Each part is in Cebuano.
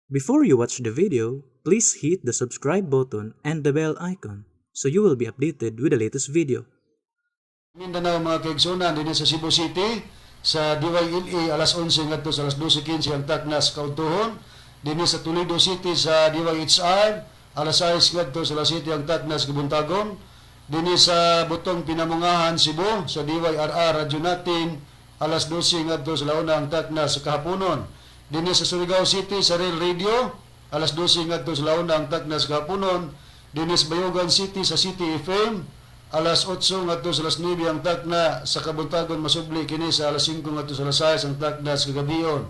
Before you watch the video, please hit the subscribe button and the bell icon so you will be updated with the latest video. Mindanao, mga kaigsunan, dinhi sa Cebu City sa DYLA, alas 11 ngadto sa alas 12:15 ang takna sa kaudtuhon. Dinhi sa Toledo City sa DYHR, alas 6 ngadto sa alas 7 ang takna sa kabuntagon. Dinhi sa Butong Pinamungahan, Cebu, sa DYRR Radyo Natin, alas 12 ngadto sa launa ang takna sa kahaponon. Dinhi sa Surigao City sa Rail Radio, alas 12 ngadto sa launa ang takna sa kahaponon. Dinhi sa Bayugan City sa City FM, alas 8 ngadto sa alas 9 ang takna sa kabuntagon, masubli kini sa alas 5 ngadto sa alas 6 ang takna sa kagabion.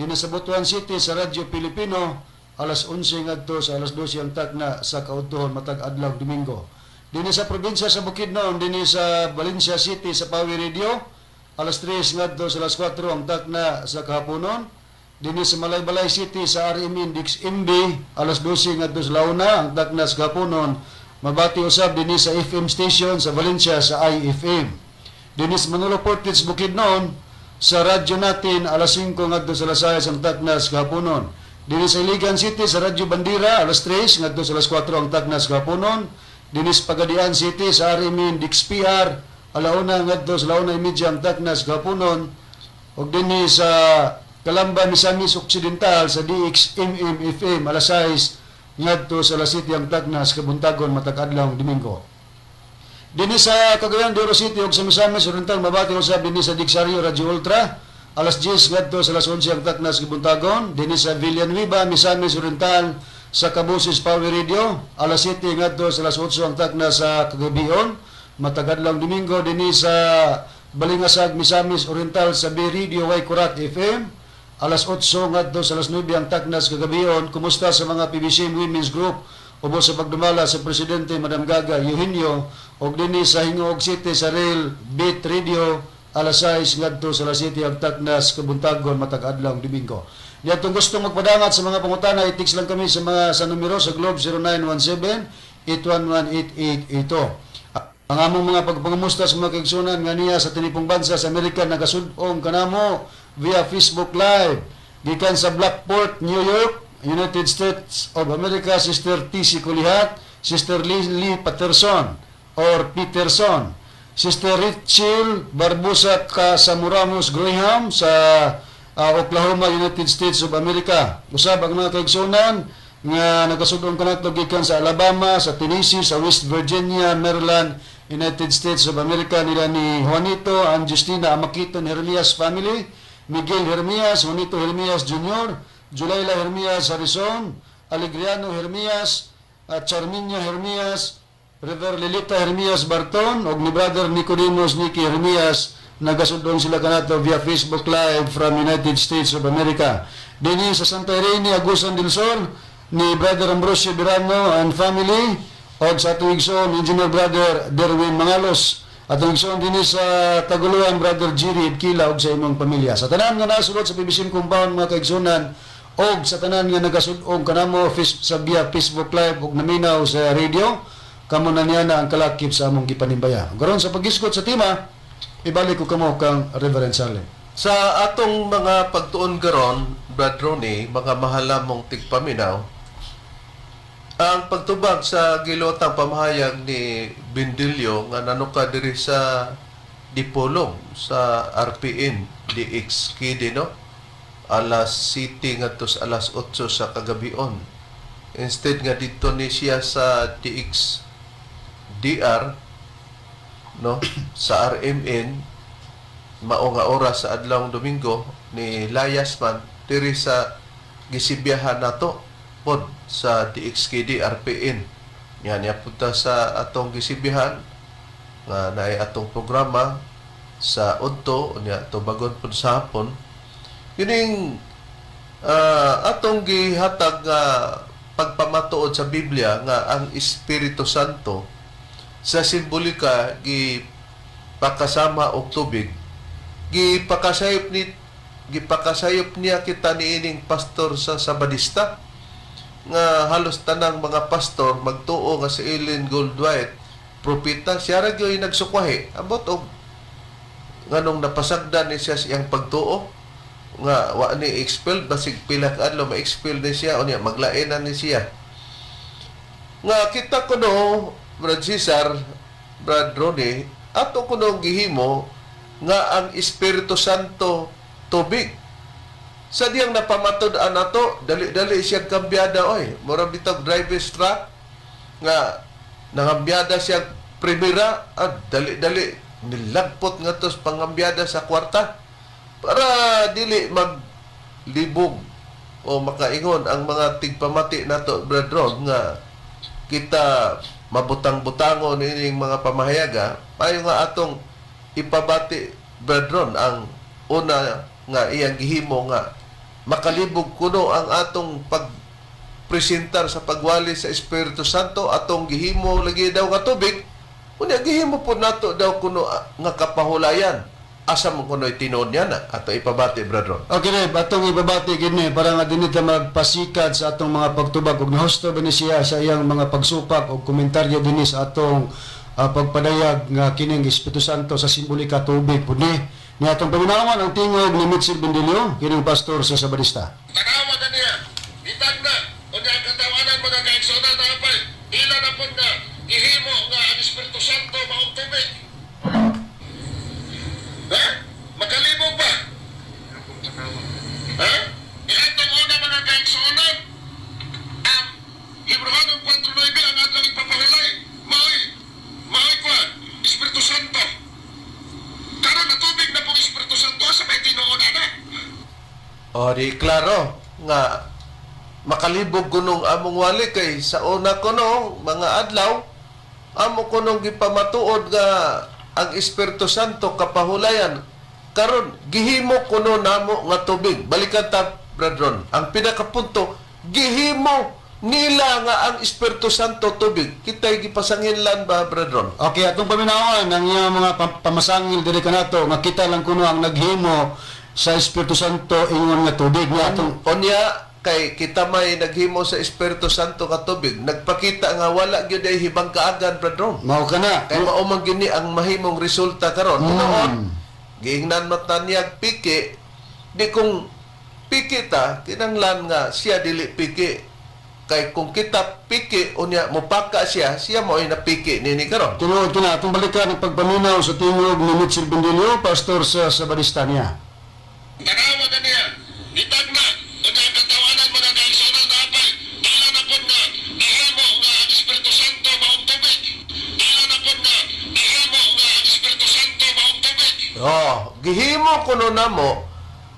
Dinhi sa Butuan City sa Radyo Pilipino, alas 11 ngadto sa alas 12 ang takna sa kaudtuhon matag adlaw Domingo. Dinhi sa probinsya sa Bukidnon, dinhi sa Valencia City sa Pawi Radio, alas 3 ngadto sa alas 4 ang takna sa kahaponon. Dinhi sa Malaybalay City sa RMN DXMB, alas 12 ngadto sa launa ang takna sa kahaponon. Mabati usab dinhi sa FM station sa Valencia sa IFM. Dinhi sa Manolo Fortich, Bukidnon, sa radyo Natin, alas 5 ngadto sa alas 6 ang takna sa kahaponon. Dinhi sa Iligan City sa Radyo Bandira, alas 3 ngadto sa alas 4 ang takna sa kahaponon. Dinhi sa Pagadian City sa RMN DXPR, alauna ngadto sa 1:30 ang takna sa kahaponon. Ug dinhi sa Calamba, Misamis Occidental sa DXMM FM, alas 6 ngadto sa alas 7 ang takna sa kabuntagon matag adlaw Domingo. Dinhi sa Cagayan de Oro City ug sa Misamis Oriental, mabati usab dinhi sa Dixario Radio Ultra, alas 10 ngadto sa alas 11 ang takna sa kabuntagon. Dinhi sa Villanueva, Misamis Oriental sa Kabusis Power Radio, alas 7 ngadto sa alas 8 ang takna sa kagabion matag adlaw Domingo. Dinhi sa Balingasag, Misamis Oriental sa B Radio Waikurat FM, alas 8 ngadto sa alas 9 ang takna sa kagabion. Kumusta sa mga PBC Women's Group ubos sa pagdumala sa Presidente Madam Gaga Eugenio? Og dinhi sa Gingoog City sa Rail Beat Radio, alas 6 ngadto sa alas 7 ang takna sa kabuntagon matag adlaw Domingo. Diyan gustong magpadangat sa mga pangutana, i-text lang kami sa mga sa numero sa Globe, 0917 811 8882. Ang among mga pagpangamusta sa mga kaigsunan nga niya sa tinipong bansa sa Amerika nagasud-ong kanamo via Facebook Live. Gikan sa Blackport, New York, United States of America, Sister TC Kulihat, Sister Lily Patterson or Peterson, Sister Rachel Barbosa Casamuramos Graham sa Oklahoma, United States of America. Usab ang mga kaigsunan nga nagasud-ong kanato gikan sa Alabama, sa Tennessee, sa West Virginia, Maryland, United States of America, nila ni Juanito and Justina Amakiton Hermias family, Miguel Hermias, Juanito Hermias Jr., Julayla Hermias Harrison, Alegriano Hermias, at Charminia Hermias, River Lilita Hermias Barton, og ni Brother Nicodemus Nicky Hermias, nagasud-ong sila kanato via Facebook Live from United States of America. Dinhi sa Santa Irene, Agusan del Sur, ni Brother Ambrosio Birano and family, og sa atong igsoon, Engineer Brother Derwin Mangalos. Atong igsoon dinhi sa Taguluan, Brother Jiri Kila og sa imong pamilya. Sa tanan nga nasulod sa PBC compound, mga kaigsunan, og sa tanan nga nagasud-ong kanamo sa via Facebook Live ug naminaw sa radio, kamo na niya na ang kalakip sa among gipanimbaya. Karon, sa paghisgot sa tema, ibalik ko kamo kang Reverend Saleh. Sa atong mga pagtuon karon, Brad Ronnie, mga mahalamong tigpaminaw, ang pagtubag sa gilotang pamahayag ni Bindilio nga nanuka diri sa Dipolog sa RPN DXKD, no, alas 7 ngadto sa alas 8 sa kagabion, instead nga dito ni siya sa DXDR, no, sa RMN mao nga oras sa adlawng Domingo, ni layas man diri sa gisibyahan nato pod sa DXKD RPN nga niya punta sa atong gisibyahan nga naay atong programa sa udto, unya tubagon pud sa hapon. Kining atong gihatag nga pagpamatuod sa Biblia nga ang Espiritu Santo sa simbolika gi pakasama og tubig, gipakasayop niya kita niining pastor sa Sabadista nga halos tanang mga pastor magtuo nga si Ellen Goldwhite propeta. Siya ra gyud nagsukwahi. Ambot og nganong napasagdan ni siya sa iyang pagtuo. Nga wa ni expelled, basig pila ka adlaw ma-expel ni siya, unya maglain na ni siya. Nga kita kuno, Brad Cesar, Brad Ronnie, ato kuno gihimo nga ang Espiritu Santo tubig. Sa diyang napamatud-an nato, dali-dali siya kambyada oy. Mura bitag driver's truck nga nangambyada siya primera, ah, dali-dali nilagpot nga tos pangambyada sa kwarta para dili maglibog o makaingon ang mga tigpamati nato, Brad Ron, nga kita mabutang-butangon ining mga pamahayaga. Payo nga atong ipabati, Brad Ron, ang una nga iyang gihimo nga makalibog kuno ang atong pagpresentar sa pagwali sa Espiritu Santo, atong gihimo lagi daw nga tubig, unya gihimo po nato daw kuno, ah, nga kapahulayan. Asa mo kuno tinuod niya na ato ipabati, Brad Ron? Okay, Reb, atong ibabati gini para nga dinhi ta magpasikat sa atong mga pagtubag ug nahusto ba ni siya sa iyang mga pagsupak og komentaryo dinhi sa atong pagpadayag nga kining Espiritu Santo sa simbolika tubig pud ni. Ni atong paminawan ang tingog ni Mitchell Bendilio, kining pastor sa Sabadista. Tanawa na niya. Itag na. Unya ang katawanan, mga kaigsunan, na apay. Ila na po nga. Gihimo nga ang Espiritu Santo maong tubig. Ha? Makalibog ba? Ha? Iatong una, mga kaigsunan. Ang Hebreohanon 4.9 ang atong ipapahulay. Maoy. Maoy kwa. Espiritu Santo. Karon na tubig na pong Espiritu Santo sa may tinuod ana. O di klaro nga makalibog kunong among wali kay sa una kuno mga adlaw amo kunong gipamatuod nga ang Espiritu Santo kapahulayan, karon gihimo kuno namo nga tubig. Balikan ta, Brad Ron, ang pinakapunto, gihimo nila nga ang Espiritu Santo tubig. Kita'y gipasanginlan ba, Brad Ron? Okay, atong paminawan ang iyang mga pamasangil diri kanato nga kita lang kuno ang naghimo sa Espiritu Santo ingon nga tubig nga atong Unya kay kita may naghimo sa Espiritu Santo nga tubig, nagpakita nga wala gyud ay hibang kaagan, Brad Ron. Mao kana. Kay mao man gini ang mahimong resulta karon. Tinuod, giingnan man ta niyag piki, di kung piki ta, kinanglan nga siya dili piki. Kay kung kita piki, unya mupaka siya, siya mo ay napiki nini karon. Tinuod kina atong balikan ang pagpaminaw sa tingog ni Mitchell Bendilio, pastor sa Sabadista niya. Tanawa na niya. Itag na. Unya ang katawanan, mga kaigsunan, na apay. Ila na po nga. Gihimo nga ang Espiritu Santo maong tubig. Ila na po nga. Gihimo nga ang Espiritu Santo maong tubig. Oh, gihimo kuno namo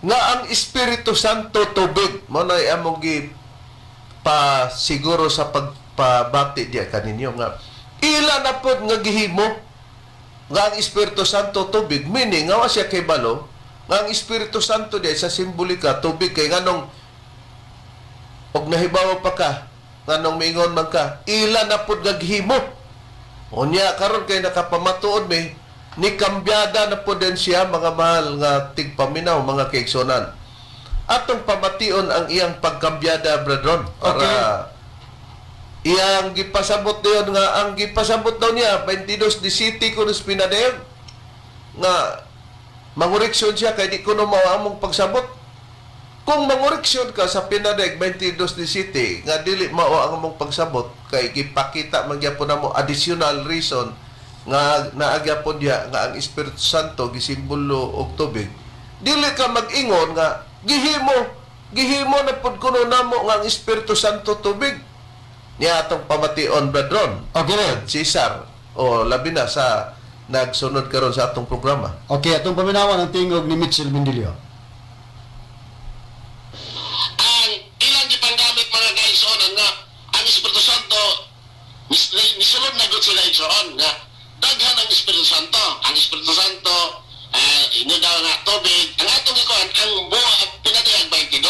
nga ang Espiritu Santo tubig. Mo na among gi pa siguro sa pagpabati diya kaninyo nga ila na pod nga gihimo nga ang Espiritu Santo tubig, meaning nga wa siya kay balo nga ang Espiritu Santo diya sa simbolika tubig. Kay nganong og nahibaw pa ka, nganong miingon man ka ila na pod nga gihimo? Unya karon kay nakapamatuod mi ni kambyada na pod din siya, mga mahal nga tigpaminaw, mga kaigsonan. Atong pamation ang iyang pagkambyada, Brad Ron, para iyang gipasabot diyon nga ang gipasabot daw niya 22 di City kuno sa Pinadayag nga mangoreksyon siya kay di kuno mao among pagsabot. Kung mangoreksyon ka sa Pinadayag 22 di City nga dili mao ang among pagsabot kay gipakita man gyapon namo additional reason nga naagyapon diya nga ang Espiritu Santo gisimbolo og tubig, dili ka mag-ingon nga gihimo gihimo na pud kuno namo nga ang Espiritu Santo tubig. Niya atong pamation, Brad Ron. Okay, Red. Cesar, o labi na sa nagsunod karon sa atong programa. Okay, atong paminawan ang tingog ni Mitchell Bendilio. Ang ilang gipanggamit, mga kaigsuonan, nga ang Espiritu Santo misulod na gud sila, igsoon, nga daghan ang Espiritu Santo. Ang Espiritu Santo ino daw nga tubig. Ang atong gikuan ang buwa at Pinadayag 22.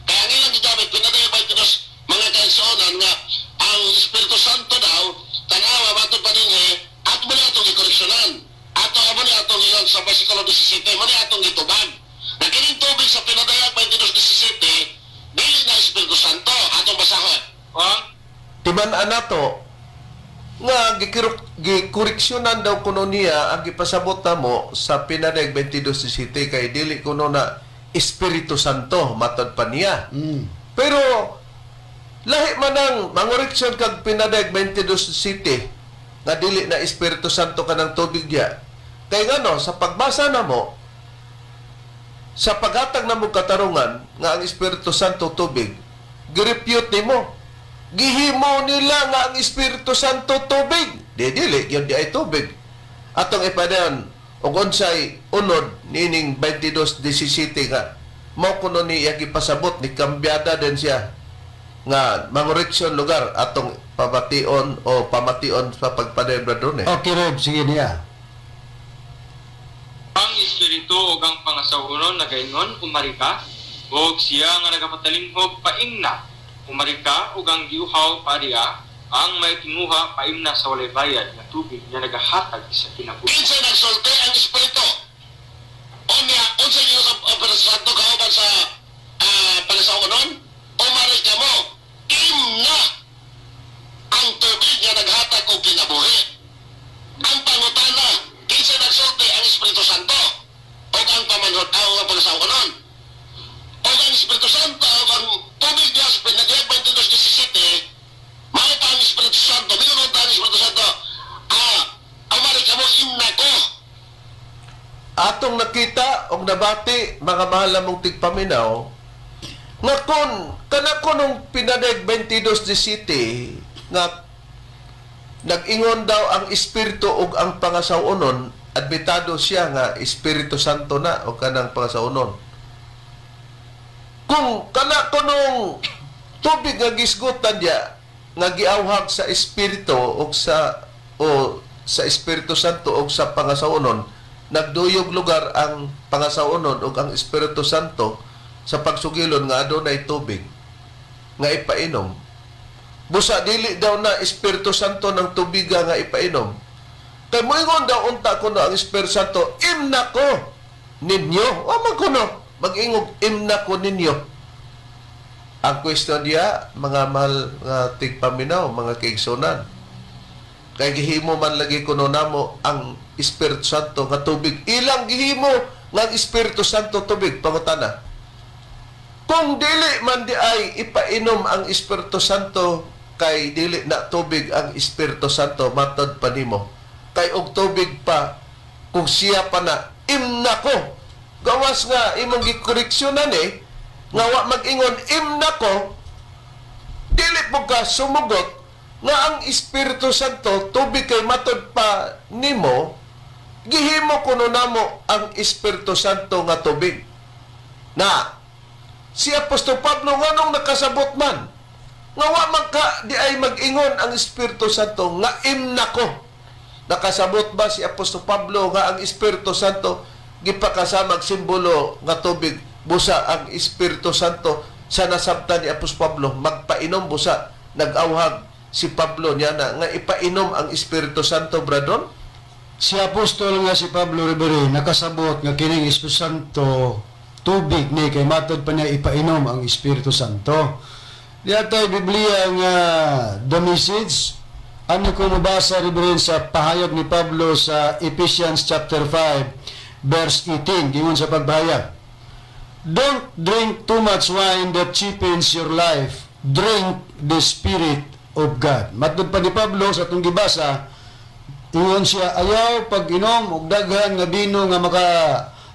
Kaya ang ilang gigamit Pinadayag 22, mga kaigsuonan, nga ang Espiritu Santo daw, tanawa matod pa dinhi at mo na atong gikoreksyonan ato amo ni atong gikan sa versikulo 17, mo ni atong gitubag na kining tubig sa Pinadayag 22.17 dili na Espiritu Santo. Atong basahon. Oh? Timan-an nato nga gikoreksyonan daw kuno niya ang gipasabot namo sa Pinadayag 22 City kay dili kuno na. Espiritu Santo matod pa niya. Pero lahi man ang mangoreksyon kag Pinadeg 22 City nga dili na Espiritu Santo kanang tubig diya. Kay ngano sa pagbasa namo sa paghatag namo katarungan nga ang Espiritu Santo tubig, girepute nimo. Gihimo nila nga ang Espiritu Santo tubig. Di dili gyud di ay tubig. Atong ipadayon og unsay unod niining 22:17 nga mao kuno ni iya gipasabot ni kambyada din siya nga mangoreksyon lugar atong pabation o pamation sa pagpadayon, brother eh. Okay, Reb, sige niya. Ang Espiritu ug ang pangasawonon nagaingon, "Umari ka." Ug siya nga nagapatalinghog, paimna. "Umari ka." Ug ang giuhaw, paria. Ang may tinguha, paimna sa walay bayad nga tubig nga nagahatag sa kinabuhi. Kinsa nagsulti? Ang Espiritu. Unya, unsa yung sa Espiritu Santo kauban sa pangasawunon? "Umari kamo, imna ang tubig nga naghatag og kinabuhi." Ang pangutana, kinsa nagsulti? Ang Espiritu Santo o ang pamanhod ang pangasawunon? O ang Espiritu Santo, ang tubig niya sa Pinadayag 22:17, mao pa ang Espiritu Santo, minunod ang Espiritu Santo, "Umari kamo, imna ko." Atong nakita og nabati, mga mahal namong tigpaminaw, nga kon kana kunong Pinadeg 22 di City nga nag-ingon daw ang Espiritu ug ang pangasawonon, admitado siya nga Espiritu Santo na o kanang pangasawonon. Kung kana kunong tubig nga gisgutan diya nga giawhag sa Espiritu og sa o sa Espiritu Santo og sa pangasawonon, nagduyog lugar ang pangasawonon ug ang Espiritu Santo sa pagsugilon nga adunay tubig nga ipainom. Busa dili daw na Espiritu Santo ng tubiga nga ipainom. Kay moingon daw unta kuno ang Espiritu Santo, "Imna ko ninyo." O man kuno mag-ingog, "Imna ko ninyo." Ang question diya, mga mahal nga tigpaminaw, mga kaigsunan. Kay gihimo man lagi kuno namo ang Espiritu Santo nga tubig. Ilang gihimo nga ang Espiritu Santo tubig, pangutana. Kung dili man di ay ipainom ang Espiritu Santo kay dili na tubig ang Espiritu Santo matod pa nimo. Kay og tubig pa kung siya pa na imna ko. Gawas nga imong gikoreksyonan eh nga wa mag-ingon imna ko, dili po ka sumugot nga ang Espiritu Santo tubig kay matod pa nimo gihimo kuno namo ang Espiritu Santo nga tubig. Na si Apostol Pablo nganong nakasabot man nga wa man ka di ay mag-ingon ang Espiritu Santo nga imna ko? Nakasabot ba si Apostol Pablo nga ang Espiritu Santo gipakasamag simbolo nga tubig? Busa ang Espiritu Santo sa nasabtan ni Apostol Pablo magpainom, busa nag-awhag si Pablo niya na nga ipainom ang Espiritu Santo, Bradon? Si Apostol nga si Pablo Rivera nakasabot nga kining Espiritu Santo tubig ni kay matod pa niya ipainom ang Espiritu Santo. Diya Biblia nga The Message, ano ko mabasa, Reverend, sa pahayag ni Pablo sa Ephesians chapter 5 verse 18, gingon sa pagpahayag, "Don't drink too much wine that cheapens your life. Drink the Spirit of God." Matod pa ni Pablo sa atong gibasa, ingon siya, ayaw pag-inom og daghan nga bino nga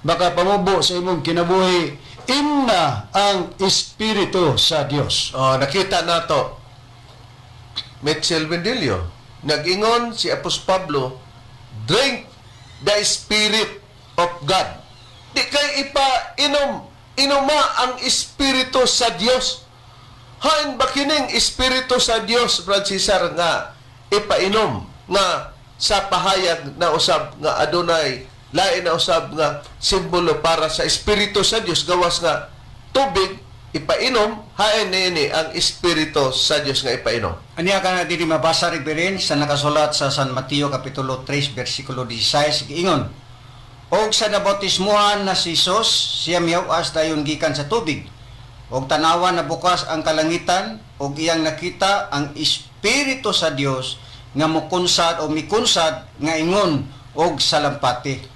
makapamubo sa imong kinabuhi. Imna ang Espiritu sa Dios. Oh, nakita nato. Mitchell Vendillo, nag-ingon si Apostol Pablo, "Drink the Spirit of God." Di kay ipainom, inuma ang Espiritu sa Dios. Hain ba kining Espiritu sa Dios, Brad Cesar, nga ipainom nga sa pahayag na usab nga adunay lain na usab nga simbolo para sa Espiritu sa Dios gawas nga tubig ipainom? Hain niini ang Espiritu sa Dios nga ipainom? Aniya ka na diri mabasa, Reverend, sa nakasulat sa San Mateo kapitulo 3 bersikulo 16, giingon, "Og sa nabautismuhan na si Jesus, siya mihaw-as dayon gikan sa tubig. Og tanawa, nabukas ang kalangitan og iyang nakita ang Espiritu sa Dios nga mukunsad o mikunsad nga ingon og salampati."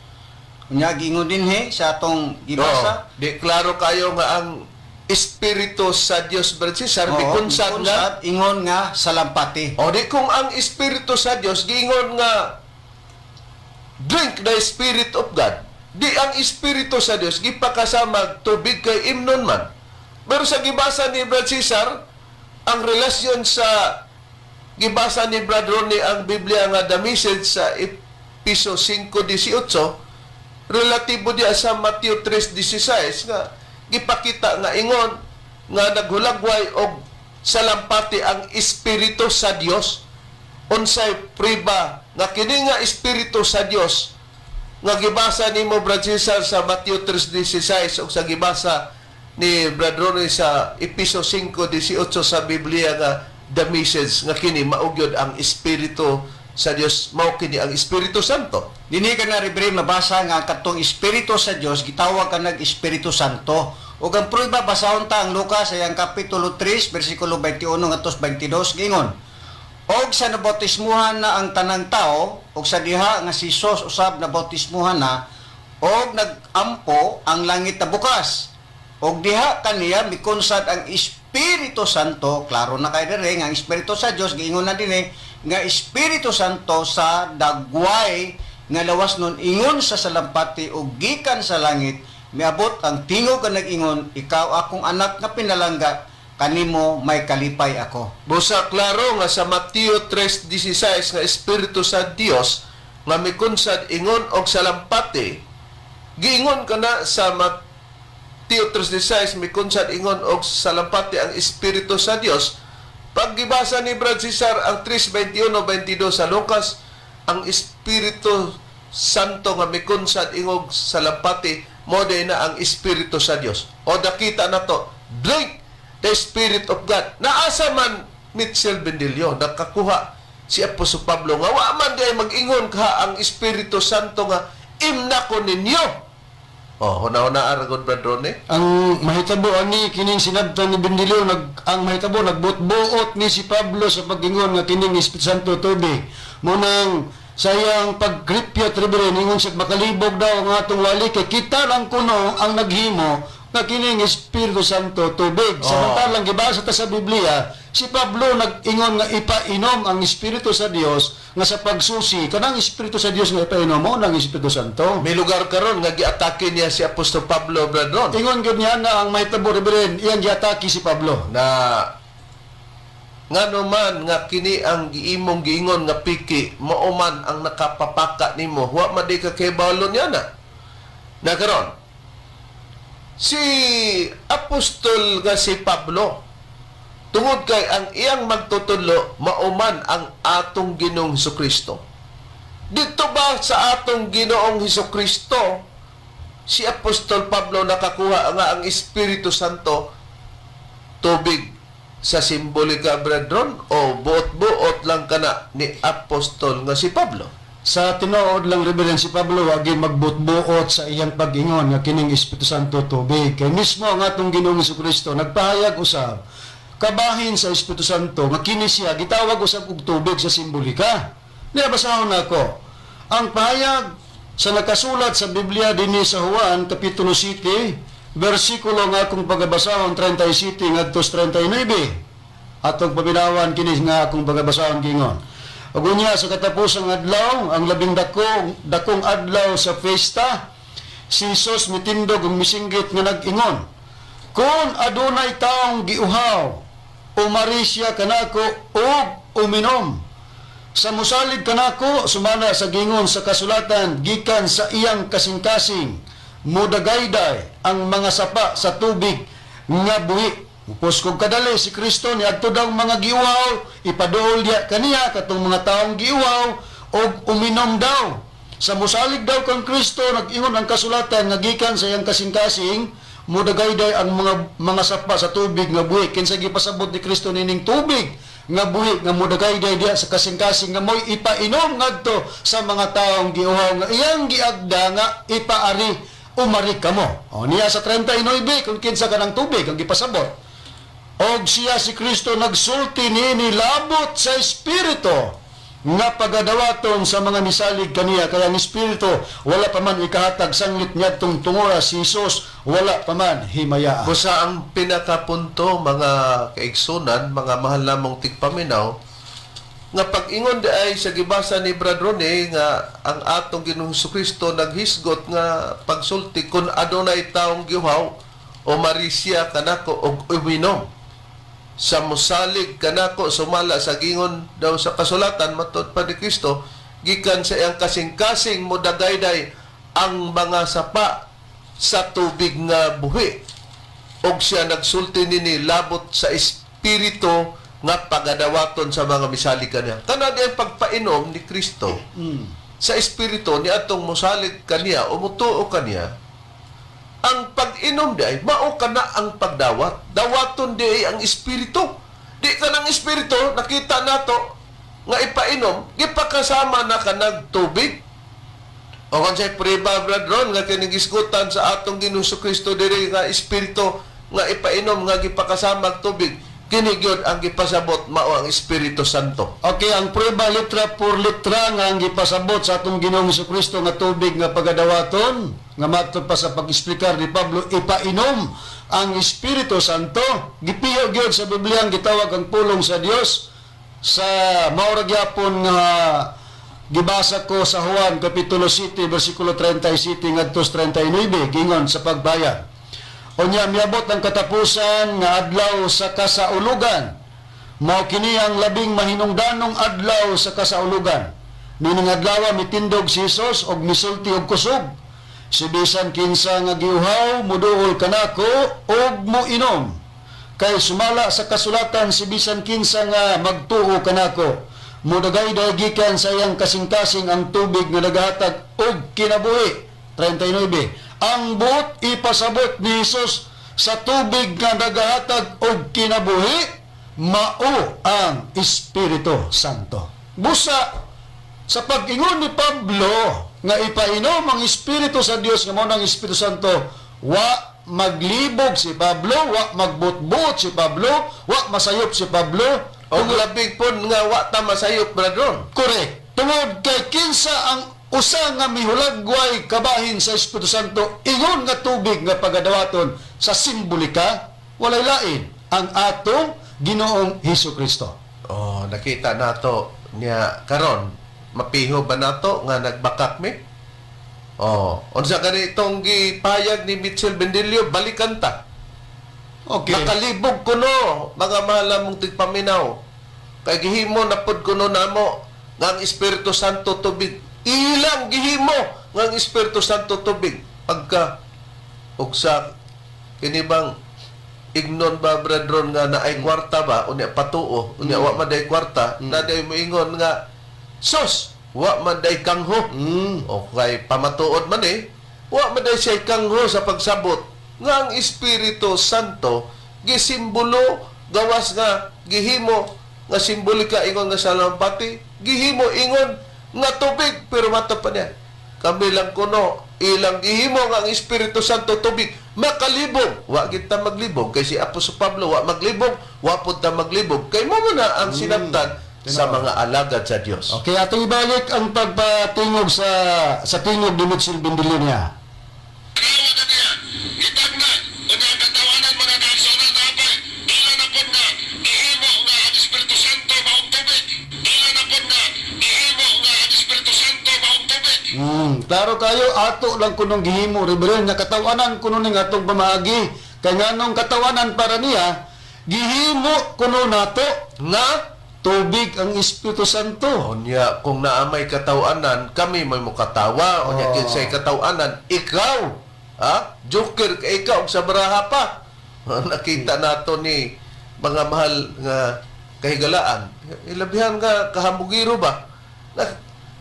Unya giingon dinhi sa atong gibasa. Oo. Di klaro kayo nga ang Espiritu sa Dios, Brad Cesar, Oo, mikunsad nga mikunsad, ingon nga salampati. O di kung ang Espiritu sa Dios giingon nga drink the Spirit of God. Di ang Espiritu sa Dios gipakasamag tubig kay imnon man. Pero sa gibasa ni Brad Cesar, ang relasyon sa gibasa ni Brad Ronnie ang Biblia nga the message sa Episo 5:18 relatibo diya sa Mateo 3:16 nga gipakita nga ingon nga naghulagway og salampati ang espiritu sa Dios. Unsay priba nga kini nga espiritu sa Dios nga gibasa nimo, Brad Cesar, sa Mateo 3:16 ug sa gibasa ni Brad Ronnie sa Episo 5:18 sa Biblia nga the message nga kini mao gyud ang espiritu sa Dios, mao kini ang Espiritu Santo? Dinhi ka na, Reverend, mabasa nga ang katong Espiritu sa Dios gitawag ka nag Espiritu Santo. Ug ang prueba, basahon ta ang Lucas ay ang kapitulo 3 bersikulo 21 ngadto 22, giingon. Og sa nabautismuhan na ang tanang tao ug sa diha nga si Jesus usab nabautismuhan na og nagampo ang langit na bukas. Og diha kaniya mikonsad ang Espiritu Santo, klaro na kay dire nga ang Espiritu sa Dios giingon na dinhi nga Espiritu Santo sa dagway nga lawas nun ingon sa salampati og gikan sa langit miabot ang tingog nga nag-ingon, "Ikaw akong anak nga pinalangga, kanimo may kalipay ako." Busa klaro nga sa Mateo 3:16 nga Espiritu sa Dios nga mikunsad ingon og salampati, giingon kana sa Mateo 3:16, mikunsad ingon og salampati ang Espiritu sa Dios. Pag gibasa ni Brad Cesar ang 3:21-22 sa Lucas, ang Espiritu Santo nga mikunsad ingog salampati mo na ang Espiritu sa Dios. O dakita na to, drink the Spirit of God. Naasa man Mitchell Bendilio nakakuha si Apostol Pablo nga wa man di ay mag-ingon ka ang Espiritu Santo nga imna ko ninyo? Oh, huna-huna Aragon, Brad Ronnie. Ang mahitabo ani kining sinabtan ni Bendilio, ang mahitabo nagbuot-buot ni si Pablo sa pag-ingon nga kining Espiritu Santo tubig. Munang sayang paggripyot, Reverend, ingon siya makalibog daw ang atong wali kay kita lang kuno ang naghimo nga kining Espiritu Santo tubig. Samantalang gibasa ta sa Biblia, si Pablo nag-ingon nga ipainom ang Espiritu sa Dios nga sa pagsusi kanang Espiritu sa Dios nga ipainom mo ng Espiritu Santo. May lugar karon nga giatake niya si Apostol Pablo, Brad Ron. Ingon gyud niya na ang mahitabo, Reverend, iyang giatake si Pablo. Na ngano man nga kini ang giimong giingon nga piki mao man ang nakapapaka nimo, wa man di ka kahibalo niya na. Na karon si apostol nga si Pablo, tungod kay ang iyang magtutudlo mao man ang atong Ginoong Kristo, dito ba sa atong Ginoong Kristo si Apostol Pablo nakakuha nga ang Espiritu Santo tubig sa simbolika, brethren, o buot-buot lang kana ni apostol nga si Pablo? Sa tinuod lang, Reverend, si Pablo wagi magbutbuot sa iyang pag-ingon nga kining Espiritu Santo tubig. Kay mismo ang atong Ginoong Kristo nagpahayag usab kabahin sa Espiritu Santo nga kini siya gitawag usab og tubig sa simbolika. Niya basahon nako. Ang pahayag sa nakasulat sa Biblia dinhi sa Juan kapitulo 7 bersikulo nga akong pagabasahon 37 ngadto 39. Atong paminawan kini nga akong pagabasahon gingon. Ug unya sa katapusang adlaw, ang labing dako, dakong adlaw sa fiesta, si Jesus mitindog ug misinggit nga nag-ingon, "Kung adunay taong giuhaw, umari siya kanako ug uminom. Sa musalig kanako, sumala sa gingon sa kasulatan, gikan sa iyang kasing-kasing, mudagayday ang mga sapa sa tubig nga buhi." Upos kog kadali si Kristo niadto daw mga giuhaw, ipaduol diya kaniya katong mga taong giuhaw og uminom daw. Sa musalig daw kang Kristo, nag-ingon ang kasulatan nga gikan sa iyang kasing-kasing, mudagayday ang mga sapa sa tubig nga buhi. Kinsa gipasabot ni Kristo nining tubig nga buhi nga mudagayday diya sa kasing-kasing nga mo'y ipainom ngadto sa mga taong giuhaw nga iyang giagda nga ipaari, umari kamo. O niya sa 39, kung kinsa ka ng tubig ang gipasabot. Og siya si Kristo nagsulti niini labot sa Espiritu. Nga pagadawaton sa mga misalig kaniya, kaya ang Espiritu wala pa man ikahatag sanglit niadtong tungora si Jesus wala pa man himayaan. Busa ang pinakapunto, mga kaigsunan, mga mahal namong tigpaminaw, nga pag-ingon di ay sa gibasa ni Brad Rone nga ang atong Ginoong Kristo naghisgot nga pagsulti kung adunay taong giuhaw o marisya kanako og uminom sa musalig kanako sumala sa gingon daw sa kasulatan matud pa ni Kristo gikan sa iyang kasing-kasing modagayday ang mga sapa sa tubig nga buhi, og siya nagsulti nini labot sa espiritu nga pagadawaton sa mga misalig kaniya. Kanang ang pagpainom ni Kristo sa espiritu ni atong musalig kaniya o mutuo kaniya, ang pag-inom di ay mao kana ang pagdawat. Dawaton di ay ang espiritu. Di ka ng espiritu nakita nato nga ipainom, gipakasama na kanag tubig. O kung sa'y priba, Brad Ron, nga kinigisgutan sa atong Ginoong Kristo diri nga espiritu nga ipainom nga gipakasama ang tubig, kini gyud ang gipasabot mao ang Espiritu Santo. Okay, ang prueba litra por litra nga ang gipasabot sa atong Ginoong Kristo nga tubig nga pagadawaton nga matod pa sa pag-explicar ni Pablo ipainom ang Espiritu Santo, gipiyo gyud sa Biblia ang gitawag ang pulong sa Dios sa mao ra gyapon nga gibasa ko sa Juan kapitulo 7 bersikulo 37 ngadto sa 39, gingon sa pagbayad. Unya miabot ang katapusan nga adlaw sa kasaulugan. Mao kini ang labing mahinungdanong adlaw sa kasaulugan. Nining adlaw mitindog si Jesus og misulti og kusog. Si bisan kinsa nga giuhaw muduol kanako og moinom. Kay sumala sa kasulatan, si bisan kinsa nga magtuo kanako mudagayday gikan sa iyang kasing-kasing ang tubig nga nagahatag og kinabuhi. 39. Ang buot ipasabot ni Jesus sa tubig nga nagahatag og kinabuhi mao ang Espiritu Santo. Busa sa pag-ingon ni Pablo nga ipainom ang Espiritu sa Dios nga mao nang Espiritu Santo, wa maglibog si Pablo, wa magbutbut si Pablo, wa masayop si Pablo. Og labig pod nga wa ta masayop, Brad Ron. Correct. Tungod kay kinsa ang usa nga mihulagway kabahin sa Espiritu Santo ingon nga tubig nga pagadawaton sa simbolika, walay lain ang atong Ginoong Hesus Kristo. Oh, nakita nato niya karon mapiho ba nato nga nagbakak mi? Oh, unsa kani itong gipayag ni Mitchell Bendilio, balikan ta. Okay. Nakalibog kuno mga mahal namong tigpaminaw. Kay gihimo na pod kuno namo nga ang Espiritu Santo tubig. Ilang gihimo nga ang Espiritu Santo tubig pagka og sa kini bang ignon ba, brethren, nga naay kwarta ba, unya patuo, unya wa man day kwarta, na day moingon nga sos wa man day kangho. O kay pamatuod man eh, wa man day siya kangho sa pagsabot nga ang Espiritu Santo gisimbolo gawas nga gihimo nga simbolika ingon nga salampati, gihimo ingon nga tubig, pero mata pa niya kami lang kuno ilang gihimo nga ang Espiritu Santo tubig, makalibog. Wa kita maglibog kay si Apostol Pablo wa maglibog, wa pud ta maglibog kay mo na ang sinabtan sa mga alagad sa Dios. Okay, atong ibalik ang pagpatingog sa tingog ni Mitchell Bendilio niya. Kaya kaniya, gitagna, unya ang katawanan mga kaigsunan na apay, ila na pod nga, gihimo nga ang Espiritu Santo maong tubig. Ila na pod nga, gihimo nga ang Espiritu Santo maong tubig. Klaro kayo, ato lang kunong gihimo, Reverend, nga katawanan kuno ning atong pamaagi. Kay nganong katawanan para niya, gihimo kuno nato Nga tubig ang Espiritu Santo. Unya, kung naamay katawanan, kami may mukatawa. Unya, Oh. kinsay katawanan, ikaw, ha? Joker ka ikaw, og sa baraha pa. Nakita nato ni mga mahal nga kahigalaan. Ilabihan nga kahamugiro ba? Na,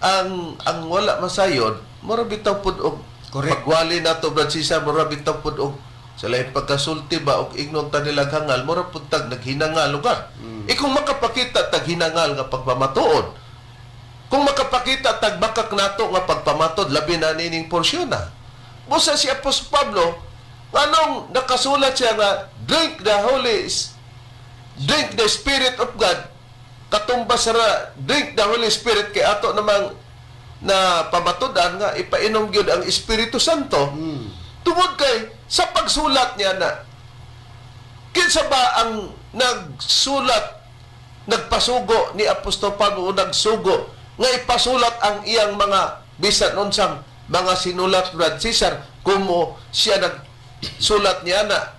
ang wala masayod, mura bitaw pud og Correct. pagwali nato, Brad Sisa, mura bitaw pud og sa laing pagkasulti ba og ignon ta nilang hangal, mura pud tag naghinangal lugar. E kung makapakita tag hinangal nga pagpamatuod, kung makapakita tag bakak nato nga pagpamatod, labi na nining porsyon na. Busa si Apostol Pablo, anong nakasulat siya nga drink the Holy drink the Spirit of God, Katumbas ra drink the Holy Spirit kay ato namang na pamatud-an nga ipainom gyud ang Espiritu Santo. Tungod kay sa pagsulat niya na, kinsa ba ang nagsulat, nagpasugo ni Apostol Pablo o nagsugo nga ipasulat ang iyang mga bisan unsang mga sinulat, Brad Cesar? Kumo siya nagsulat niya na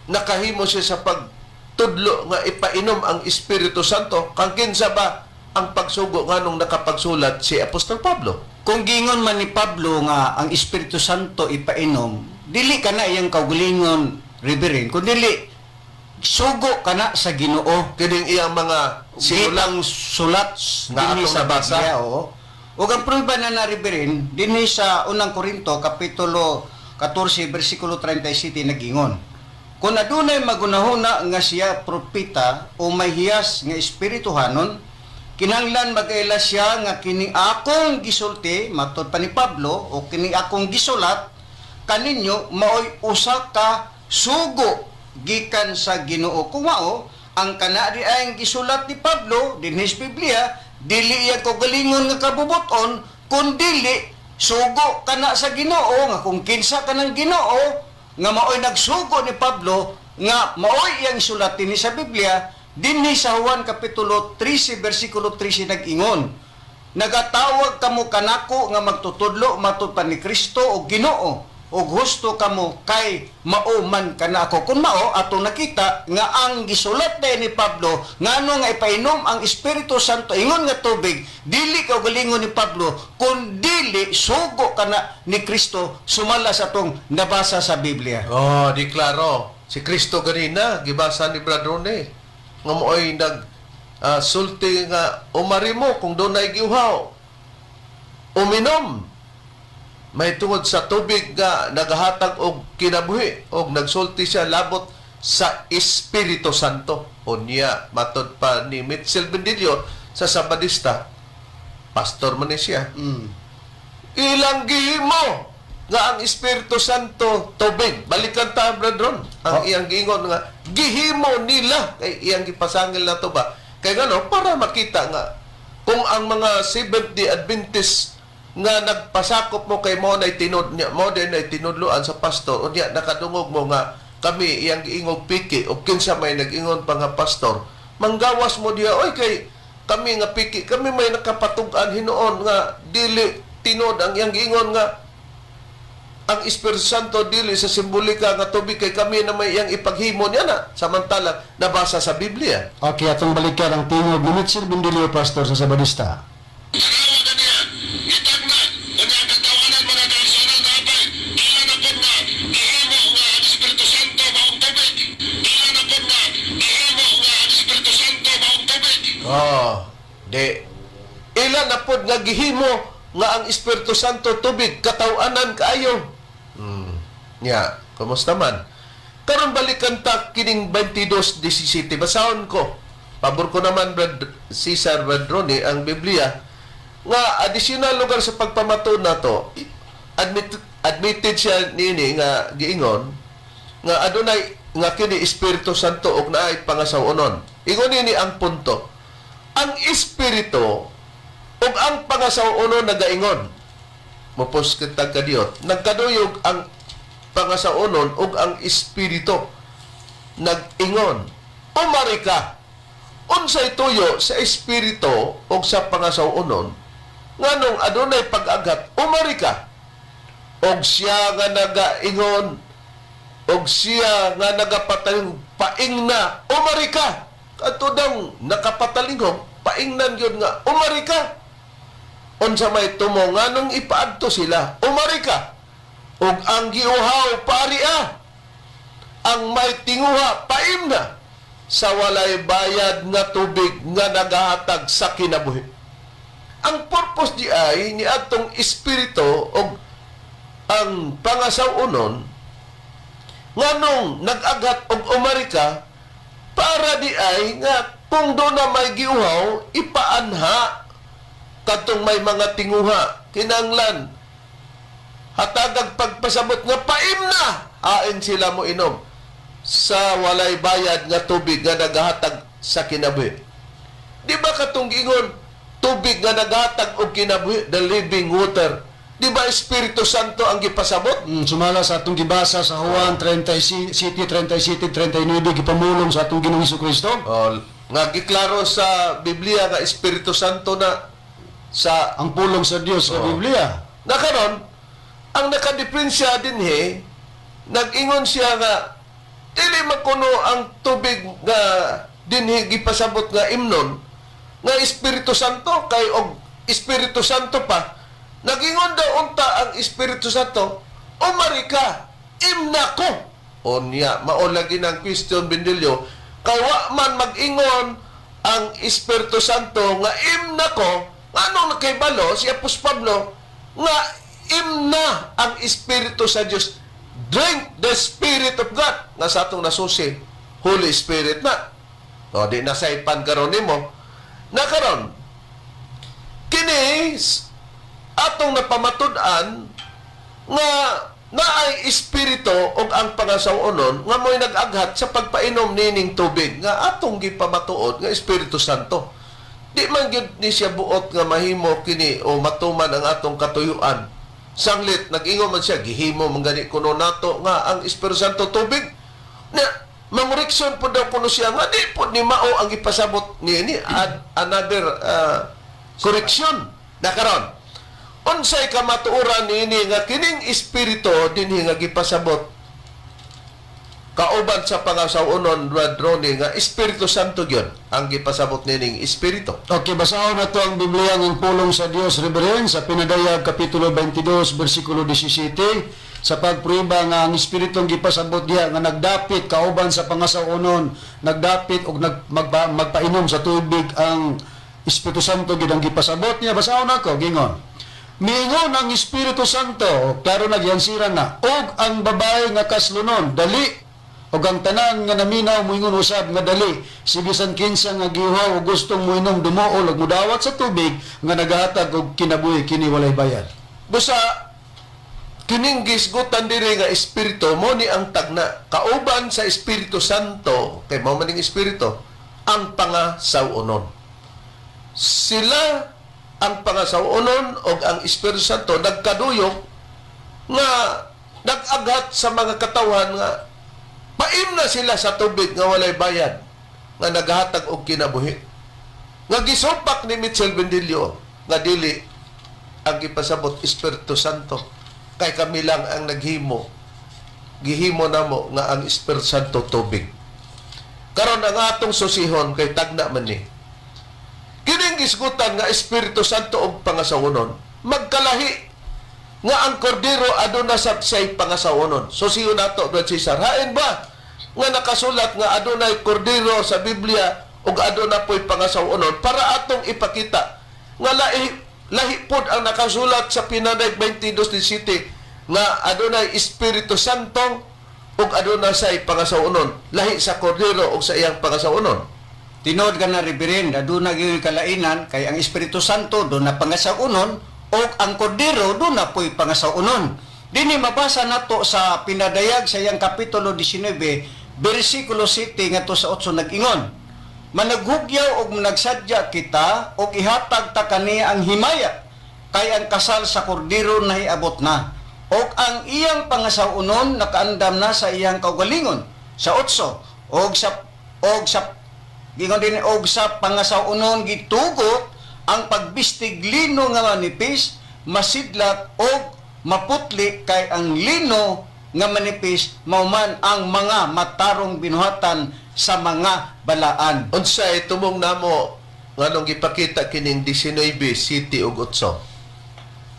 nakahimo siya sa pagtudlo nga ipainom ang Espiritu Santo, kang kinsa ba ang pagsugo, nganong nakapagsulat si Apostol Pablo? Kung gingon man ni Pablo nga ang Espiritu Santo ipainom, dili kana iyang kaugalingon, Reverend, kun dili sugo kana sa Ginoo. Kining iyang mga sinulat Sitang sulat nga dinhi atong sa nabasa. Biblia, oo. Ug ang prueba na na, Reverend, dinhi sa Unang Korinto kapitulo 14 bersikulo 37 nagingon: "Kung adunay magunahuna nga siya propeta o may hiyas nga espirituhanon, kinahanglan magaila siya nga kini akong gisulti," matod pa ni Pablo, "o kini akong gisulat kaninyo maoy usa ka sugo gikan sa Ginoo." Kung mao ang kana di ay ang gisulat ni Pablo dinhi sa Biblia, dili iya kaugalingon nga kabubuton, kun dili sugo kana sa Ginoo, nga kung kinsa kanang Ginoo nga maoy nagsugo ni Pablo nga maoy iyang sulat dinhi sa Biblia. Dinhi sa Juan kapitulo 13 bersikulo 13 nag-ingon, "Nagatawag kamo kanako nga magtutudlo," matud pa ni Kristo, "og Ginoo, og husto kamo kay mao man kanako." Kung mao, ato nakita nga ang gisulat day ni Pablo ngano nga ipainom ang Espiritu Santo ingon nga tubig, dili kaugalingon ni Pablo kun dili sugo kana ni Kristo sumala sa atong nabasa sa Biblia. Oh, di klaro. Si Kristo ganina, gibasa ni Brad Rone, nga mo'y nag sulti nga umari mo kung dunay giuhaw. Uminom. May tungod sa tubig nga nagahatag og kinabuhi, og nagsulti siya labot sa Espiritu Santo. Unya, matod pa ni Mitchell Bendillo sa Sabadista, pastor man ni siya. Ilang gihimo nga ang Espiritu Santo tubig. Balikan ta, Brad Ron. Ang iyang giingon nga gihimo nila kay iyang gipasangil na to ba. Kay ngano, para makita nga kung ang mga Seventh-day Adventist nga nagpasakop mo kay mo nay tinud niya mo din ay tinudloan sa pastor, unya nakadungog mo nga kami iyang giingog piki o kinsa may nag-ingon pa nga pastor, manggawas mo diha oy, kay kami nga piki kami may nakapatug-an hinuon nga dili tinud ang iyang giingon nga ang Espiritu Santo dili sa simbolika nga tubig, kay kami na may iyang ipaghimo niya na samantalang nabasa sa Biblia. Okay, atong balikan ang tingog ni Mitchell Bendilio, pastor sa Sabadista. Tanawa ganiya, gitagna, unya ang katawanan, mga kaigsuonan, napay, ila na pod nga, gihimo nga ang Espiritu Santo maong tubig. Ila na pod nga, gihimo nga ang Espiritu Santo maong tubig. Oh, di. Ila na pod nga gihimo nga ang Espiritu Santo tubig, katawanan kaayo. Ya, kumusta man? Karon balikan ta kining 22:17. Basahon ko. Pabor ko naman, Brad Cesar, Brad Ronnie, ang Biblia nga additional lugar sa pagpamatuod nato. Admitted siya niini nga giingon nga adunay nga kini Espiritu Santo ug naay pangasaw-onon. Ingon nini ang punto. Ang Espiritu ug ang pangasaw-onon nagaingon. Mopos kita kadiyot. Nagkaduyog ang pangasaw-onon ug ang Espiritu nag-ingon. "Umari ka." Unsay tuyo sa Espiritu ug sa pangasaw-onon? Nganong adunay pag-aghat, "Umari ka"? Og siya nga nagaingon og siya nga nagapatalingog paingna, "Umari ka." Kadto daw nakapatalingog paingnan gyud nga, "Umari ka." Unsa may tumo nganong ipaadto sila, "Umari ka"? Ug ang giuhaw paria, ang may tinguha paimna sa walay bayad nga tubig nga nagahatag sa kinabuhi. Ang purpose di ay ni atong Espiritu og ang pangasaw-onon nganong nag-aghat og "Umari ka," para di ay nga kung do na may giuhaw ipaanha katong may mga tinguha, kinanglan hatagag pagpasabot nga paimna hain sila mo inom sa walay bayad nga tubig nga nagahatag sa kinabuhi. Di ba katong giingon tubig nga naghatag og kinabuhi, the living water? Di ba Espiritu Santo ang gipasabot? Sumala sa atong gibasa sa Juan 37, 37, 39, gipamulong sa atong Ginoong Kristo. Oh, nga giklaro sa Biblia nga Espiritu Santo na sa Ang pulong sa Dios sa Biblia. Na karon ang nakadepensa dinhi, nag-ingon siya nga dili man kuno ang tubig nga dinhi gipasabot nga imnon nga Espiritu Santo, kay og Espiritu Santo pa, nag-ingon daw unta ang Espiritu Santo, "Umari ka, imna ko." Unya mao lagi ng question, Bendilio, kay wa man mag-ingon ang Espiritu Santo nga imna ko. Nganong nakahibalo si Apostol Pablo nga imna ang Espiritu sa Dios, drink the Spirit of God, nga sa atong nasusi Holy Spirit na? O di nasaypan karon nimo na karon kini atong napamatud-an nga naay espiritu og ang pangasaw-onon nga mo'y nag-aghat sa pagpainom nining tubig nga atong gipamatuod nga Espiritu Santo. Di man gyud ni siya buot nga mahimo kini o matuman ang atong katuyuan. Sanglit nag-ingon man siya, gihimo man gani kuno nato nga ang Espiritu Santo tubig. Na mangoreksyon po daw kuno siya nga di po ni mao ang ipasabot niini, add another correction na karon. Unsay kamatuoran niini nga kining espiritu dinhi nga gipasabot kauban sa pangasaw-onon, Brad Ronnie, nga Espiritu Santo gyud ang gipasabot nining espiritu? Okay, basahon na to ang Biblia ng pulong sa Dios, Reverend, sa Pinadayag Kapitulo 22, versikulo 17, sa pagprueba nga ang Espiritu ang gipasabot diha nga nagdapit kauban sa pangasaw-onon, nagdapit og magpainom sa tubig, ang Espiritu Santo gid ang gipasabot niya. Basahon nako, gingon: "Miingon ang Espiritu Santo," klaro na giansiran na, "og ang babae nga kaslonon, dali. Og ang tanan nga naminaw moingon usab nga dali. Si bisan kinsa nga giuhaw o gustong moinom dumuol ug mudawat sa tubig nga nagahatag og kinabuhi, kini walay bayad." Busa kining gisgutan diri nga espiritu mo ni ang tagna kauban sa Espiritu Santo, kay mao man ning espiritu ang pangasaw-onon. Sila ang pangasaw-onon og ang Espiritu Santo nagkaduyog nga nag-aghat sa mga katawhan nga paimna sila sa tubig nga walay bayad nga naghatag og kinabuhi, nga gisupak ni Mitchell Bendilio nga dili ang gipasabot Espiritu Santo, kay kami lang ang naghimo, gihimo namo nga ang Espiritu Santo tubig. Karon ang atong susihon, kay tagna man ni kining gisgutan nga Espiritu Santo og pangasawonon magkalahi nga ang kordero aduna sa say pangasawonon. Susihon nato, Brad Cesar, hain ba nga nakasulat nga adunay kordero sa Biblia ug aduna po'y pangasawonon, para atong ipakita nga lahi lahi pod ang nakasulat sa Pinadayag 22:17 nga adunay Espiritu Santo ug aduna say pangasawonon, lahi sa kordero ug sa iyang pangasawonon? Tinuod ka na, Reverend, aduna gyud kalainan kay ang Espiritu Santo duna pangasaw-onon ug ang Kordero duna po'y pangasaw-onon. Dini mabasa nato sa Pinadayag sa iyang kapitulo 19 bersikulo 7 ngadto sa 8, nag-ingon: "Managhugyaw og managsadya kita og ihatag ta kaniya ang himaya, kay ang kasal sa Kordero nahiabot na og ang iyang pangasaw-onon nakaandam na sa iyang kaugalingon." Sa 8, og sa gingon din, "Og sa pangasaw-onon gitugot ang pagbistig lino nga manipis, masidlak og maputli, kay ang lino nga manipis mao man ang mga matarong binuhatan sa mga balaan." Unsay tumong namo nganong gipakita kining 19:7 ug 8?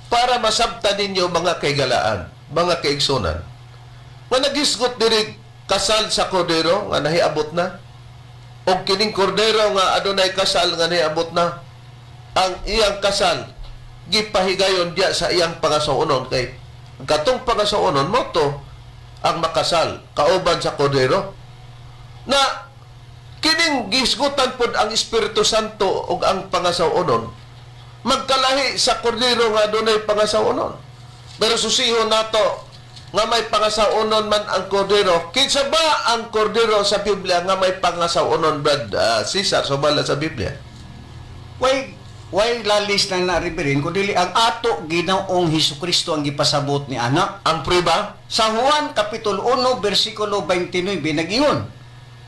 Para masabtan ninyo, mga kaigalaan, mga kaigsunan, nga nagisgot diri kasal sa kordero nga nahiabot na. Og kining kordero nga adunay kasal nga nahiabot na, ang iyang kasal gipahigayon diya sa iyang pangasawonon, kay katong pangasawonon mo to ang makasal kauban sa kordero. Na kining gisgutan pod ang Espiritu Santo ug ang pangasawonon magkalahi sa kordero nga adunay pangasawonon. Pero susihon nato nga may pangasawonon man ang kordero. Kinsa ba ang kordero sa Biblia nga may pangasawonon, Brad Cesar, sumala sa Biblia? Way lalis na na, Reverend, kundi ang ato Ginoong Hesus Kristo ang gipasabot ni ana. Ang priba? Sa Juan Kapitulo 1 versikulo 29 nagingon,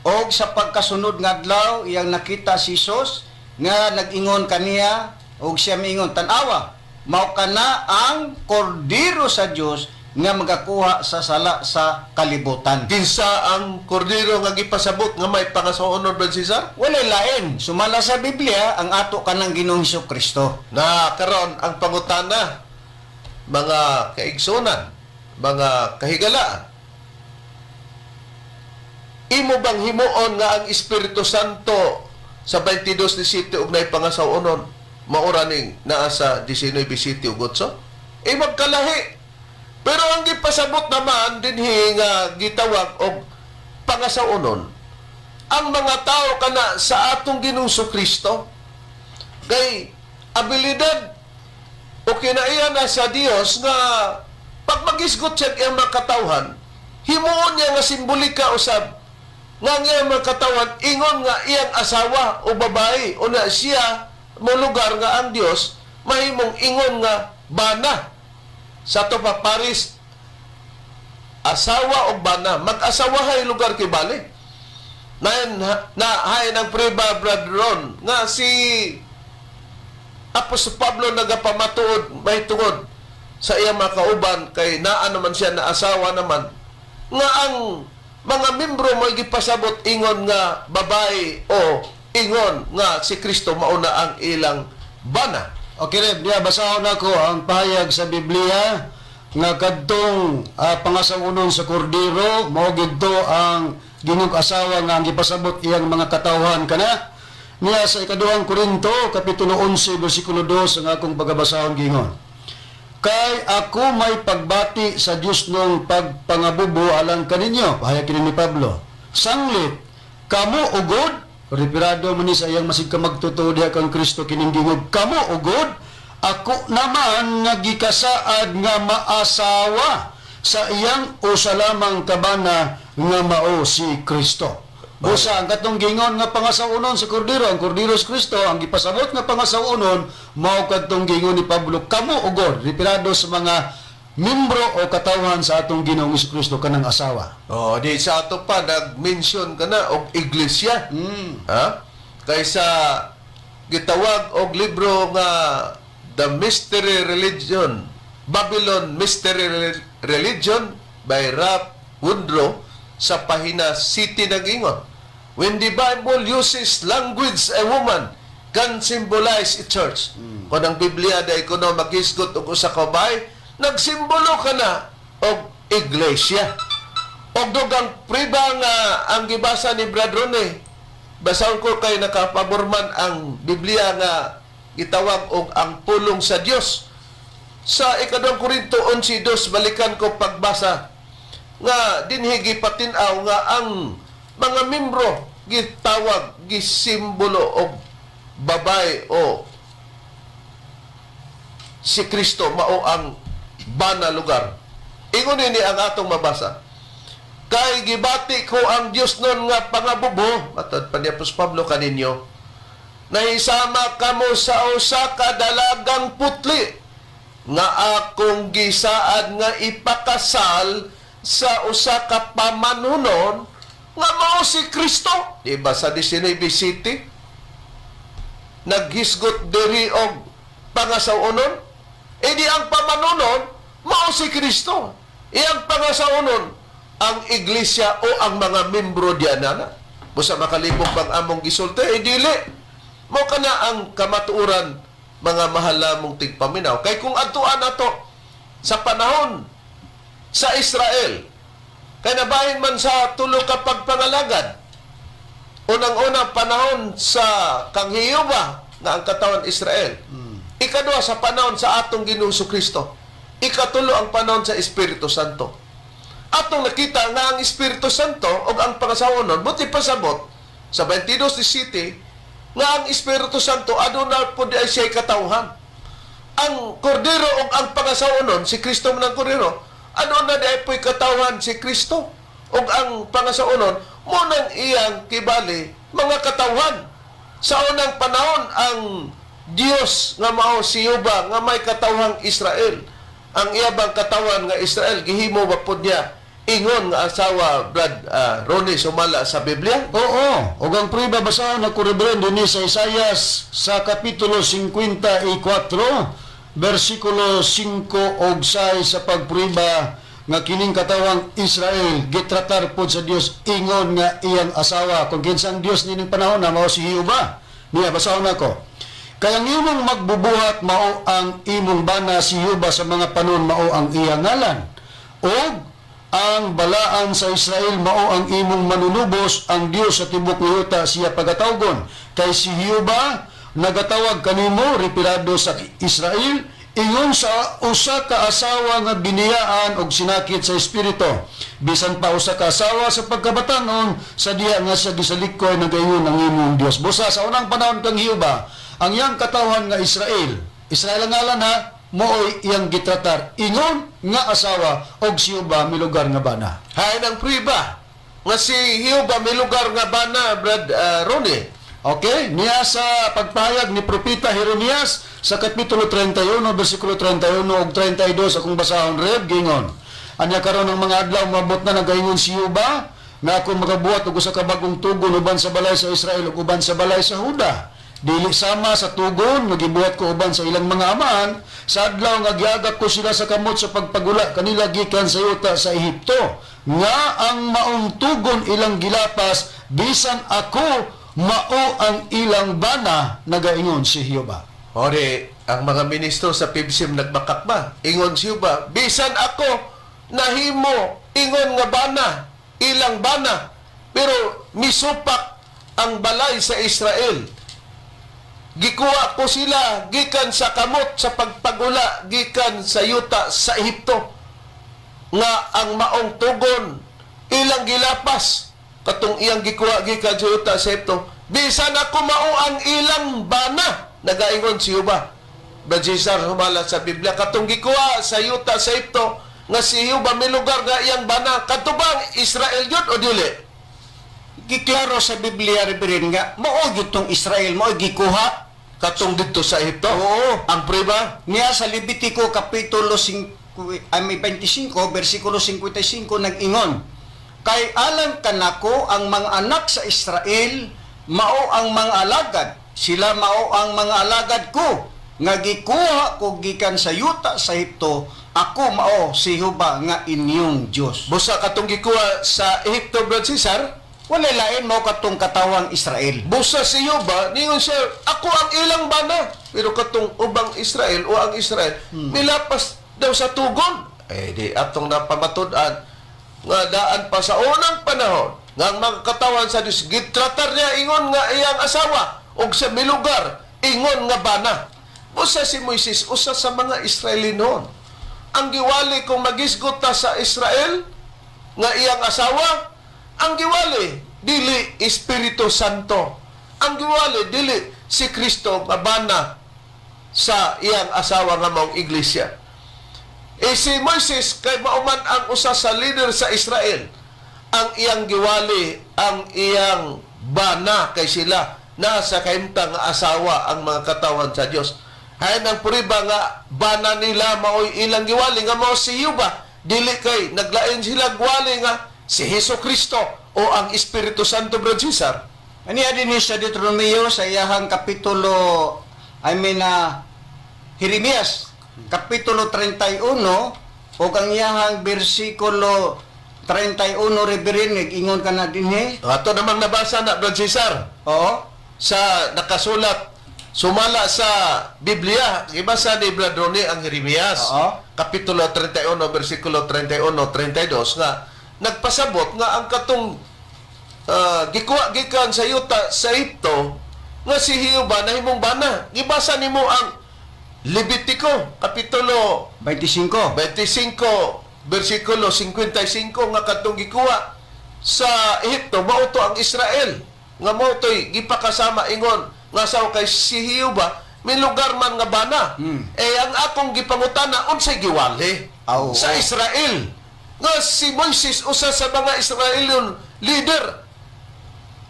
"Og sa pagkasunod nga adlaw iyang nakita si Jesus nga nag-ingon kaniya, og siya miingon, 'Tan-awa, mao kana ang kordero sa Dios nga magakuha sa sala sa kalibutan.'" Kinsa ang kordero nga gipasabot nga may pangasaw-onon, Brad Cesar? Walay lain sumala sa Biblia, ang ato kanang Ginoong Hesus Kristo. Na karon ang pangutana, mga kaigsunan, mga kahigalaan. Imo bang himuon nga ang Espiritu Santo sa 22 ni City ug nay pangasaw-onon maura ning naa sa 19 City ug 8? Eh magkalahi. Pero ang gipasabot naman dinhi nga gitawag og pangasaw-onon ang mga tao kana sa atong Ginoong Kristo kay abilidad o kinaiya na sa Dios nga pag magisgot siya iyang mga katawhan, himuon niya nga simbolika usab nga ang iyang mga katawhan ingon nga iyang asawa o babae o na siya mo lugar nga ang Dios mahimong ingon nga bana. Sa to pa Paris, asawa o bana, mag-asawa hay lugar kay bali na na hay ng priba, Brad Ron, nga si Apostol Pablo nagapamatuod mahitungod sa iyang mga kauban kay naa naman siya na asawa naman nga ang mga membro mo gipasabot ingon nga babae o ingon nga si Kristo mauna ang ilang bana. Okay, Reb, diya, basahon ako ang pahayag sa Biblia nga kadtong pangasawonon sa kordero mao gidto ang Ginoong asawa nga ang gipasabot iyang mga katawhan kana niya sa Ikaduhang Korinto kapitulo 11 bersikulo 2 ang akong pagabasahon. Gingon, "Kay ako may pagbati sa Dios nung pagpangabubo alang kaninyo." Pahayag kini ni Pablo. "Sanglit, kamo ugod," referado man ni sa iyang masig ka magtotoo diha kang Kristo kining gingog, "Kamo ugod, ako naman nga gikasaad nga maasawa sa iyang usa lamang kabana nga mao si Kristo." Busa ang katong gingon nga pangasawonon sa kordero, ang kordero si Kristo, ang gipasabot nga pangasawonon mao kadtong gingon ni Pablo, kamo ugod, referado sa mga membro o katawhan sa atong Ginoong Kristo kanang asawa. Oh, di sa ato pa nag-mention ka na og iglesia. Ha? Kaysa gitawag og libro nga The Mystery Religion, Babylon Mystery Religion by Ralph Woodrow sa pahina City nagingon, "When the Bible uses language, a woman can symbolize a church." Kung ang Biblia dai kuno makisgot og usa ka babae, nagsimbolo ka na og iglesia. Og dugang priba nga ang gibasa ni Brad Rone, basahon ko kay nakapabor man ang Biblia nga gitawag og ang pulong sa Dios. Sa Ikaduhang Korinto 11:2, balikan ko pagbasa nga dinhi gipatin-aw nga ang mga membro gitawag, gisimbolo og babae o si Kristo mao ang bana lugar. Ingon ini ang atong mabasa. "Kay gibati ko ang Dios nun nga pangabubo," matod pa ni Apostol Pablo kaninyo, "nahisama kamo sa usa ka dalagang putli nga akong gisaad nga ipakasal sa usa ka pamanunon nga mao si Kristo." Di ba sa 19 City naghisgot diri og pangasawonon? E di ang pamanunon mao si Kristo. Iyang pangasawonon ang iglesia o ang mga membro dianana. Busa makalipong pang among gisulti, eh dili. Mo kana ang kamatuoran, mga mahal namong tigpaminaw. Kay kung adtuan nato sa panahon sa Israel, kay nabahin man sa tulo ka pagpangalagad. Unang-una, panahon sa kang Jehova nga ang katawan Israel. Ikaduha, sa panahon sa atong Ginoong Kristo. Ikatulo, ang panahon sa Espiritu Santo. Atong nakita nga ang Espiritu Santo o ang pangasawonon buti pasabot sa 22 ni City nga ang Espiritu Santo aduna po di ay siya'y katawhan. Ang kordero o ang pangasawonon, si Kristo man ang kordero, aduna di ay po'y katawhan si Kristo. O ang pangasawonon, mo nang iyang kibali mga katawhan. Sa unang panahon, ang Dios nga mao si Jehova nga may katawhang Israel? Ang iya bang katawan nga Israel gihimo ba pod niya ingon nga asawa, Brad Ronnie, sumala sa Biblia? Oo, ug ang prueba, basahon ako, Reverend, dinhi sa Isayas sa kapitulo 54 bersikulo 5 og 6 sa pagprueba nga kining katawang Israel gitratar pod sa Dios ingon nga iyang asawa. Kung kinsa ang Dios nining panahon na, mao si Jehova. Niya, basahon nako. "Kay ang imong magbubuhat mao ang imong bana, si Jehova sa mga panon mao ang iyang ngalan. Ug ang Balaan sa Israel mao ang imong manunubos, ang Dios sa tibok nga yuta siya pagatawgon. Kay si Jehova nagatawag kanimo, repirado sa Israel, ingon sa usa ka asawa nga biniyaan og sinakit sa espiritu. Bisan pa usa ka asawa sa pagkabatanon, sa diha nga siya gisalikoy, nagaingon ang imong Dios." Busa sa unang panahon kang Jehova, ang iyang katawhan nga Israel, Israel ang ngalan ha, mooy iyang gitratar ingon nga asawa og si Jehova milugar nga bana. Hain ang priba nga si Jehova may lugar nga bana, Brad Ronnie. Okay, niya sa pagpahayag ni Propeta Jeremias sa Kapitulo 31, versikulo 31 ug 32, akong basahon, Rev, gingon. "Anya karon ang mga adlaw mabot na, nagaingon si Jehova, nga ako magabuhat og usa ka bagong tugon uban sa balay sa Israel ug uban sa balay sa Huda. Dili sama sa tugon nga gibuhat ko uban sa ilang mga amahan sa adlaw nga giagak ko sila sa kamot sa pagpagula kanila gikan sa yuta sa Ehipto, nga ang maong tugon ilang gilapas, bisan ako mao ang ilang bana, nagaingon si Jehova." Ore, ang mga ministro sa PIBSIM nagmakakba. Ingon si Jehova, bisan ako nahimo ingon nga bana, ilang bana, pero misupak ang balay sa Israel. Gikuha ko sila gikan sa kamot sa pagpagula gikan sa yuta sa Ehipto, nga ang maong tugon ilang gilapas katong iyang gikuha gikan sa yuta sa Ehipto, bisan ako mao ang ilang bana, nagaingon si Jehova. Brad Cesar, humala sa Biblia katong gikuha sa yuta sa Ehipto nga si Jehova may lugar nga iyang bana, kadto ba ang Israel yun o dili? Giklaro sa Biblia, Reverend, nga mao gyud tong Israel, mao gikuha katong didto sa Ehipto. Oo. Ang prueba? Niya sa Levitico kapitulo 5, ay may 25 versikulo 55 nag-ingon, "Kay alang kanako ang mga anak sa Israel mao ang mga alagad, sila mao ang mga alagad ko nga gikuha ko gikan sa yuta sa Ehipto. Ako mao si Jehova nga inyong Dios." Busa katong gikuha sa Ehipto, Brad Cesar, Wala lain, mao katong katawang Israel. Busa si Jehova, ningon siya, "Ako ang ilang bana." Pero katong ubang Israel o ang Israel, nilapas daw sa tugon. Eh di atong napamatud-an nga daan pa sa unang panahon nga ang mga katawan sa Diyos gitratar niya ingon nga iyang asawa og sa milugar ingon nga bana. Busa si Moises, usa sa mga Israelinon. Ang giwali kung magisgot ta sa Israel nga iyang asawa, ang giwali dili Espiritu Santo. Ang giwali dili si Kristo nga bana sa iyang asawa nga maong iglesia. E si Moises kay mauman ang usa sa leader sa Israel. Ang iyang giwali, ang iyang bana kay sila nasa kahimtang nga asawa ang mga katawan sa Dios. Hayan ang puriba nga bana nila maoy ilang giwali nga mao si Yuba. Dili kay naglain sila gwali nga si Hesus Kristo o ang Espiritu Santo, Brad Cesar. Aniya din sa Deuteronomio sa iyahang kapitulo, I mean, Jeremias kapitulo 31 ug ang iyahang bersikulo 31, Reverend, ingon ka na dinhi. Ato namang nabasa na, Brad Cesar, Oo. sa nakasulat sumala sa Biblia. Gibasa ni Brad Ronnie ang Jeremias kapitulo 31 bersikulo 31 32 nga nagpasabot nga ang katong gikuha gikan sa yuta sa Ehipto nga si Jehova nahimong bana. Gibasa nimo ang Levitico kapitulo 25. 25 bersikulo 55 nga katong gikuha sa Ehipto mao to ang Israel nga mao to'y gipakasama ingon nga saw kay si Jehova may lugar man nga bana. Eh ang akong gipangutana, unsay giwali sa Israel nga si Moises, usa sa mga Israelon leader?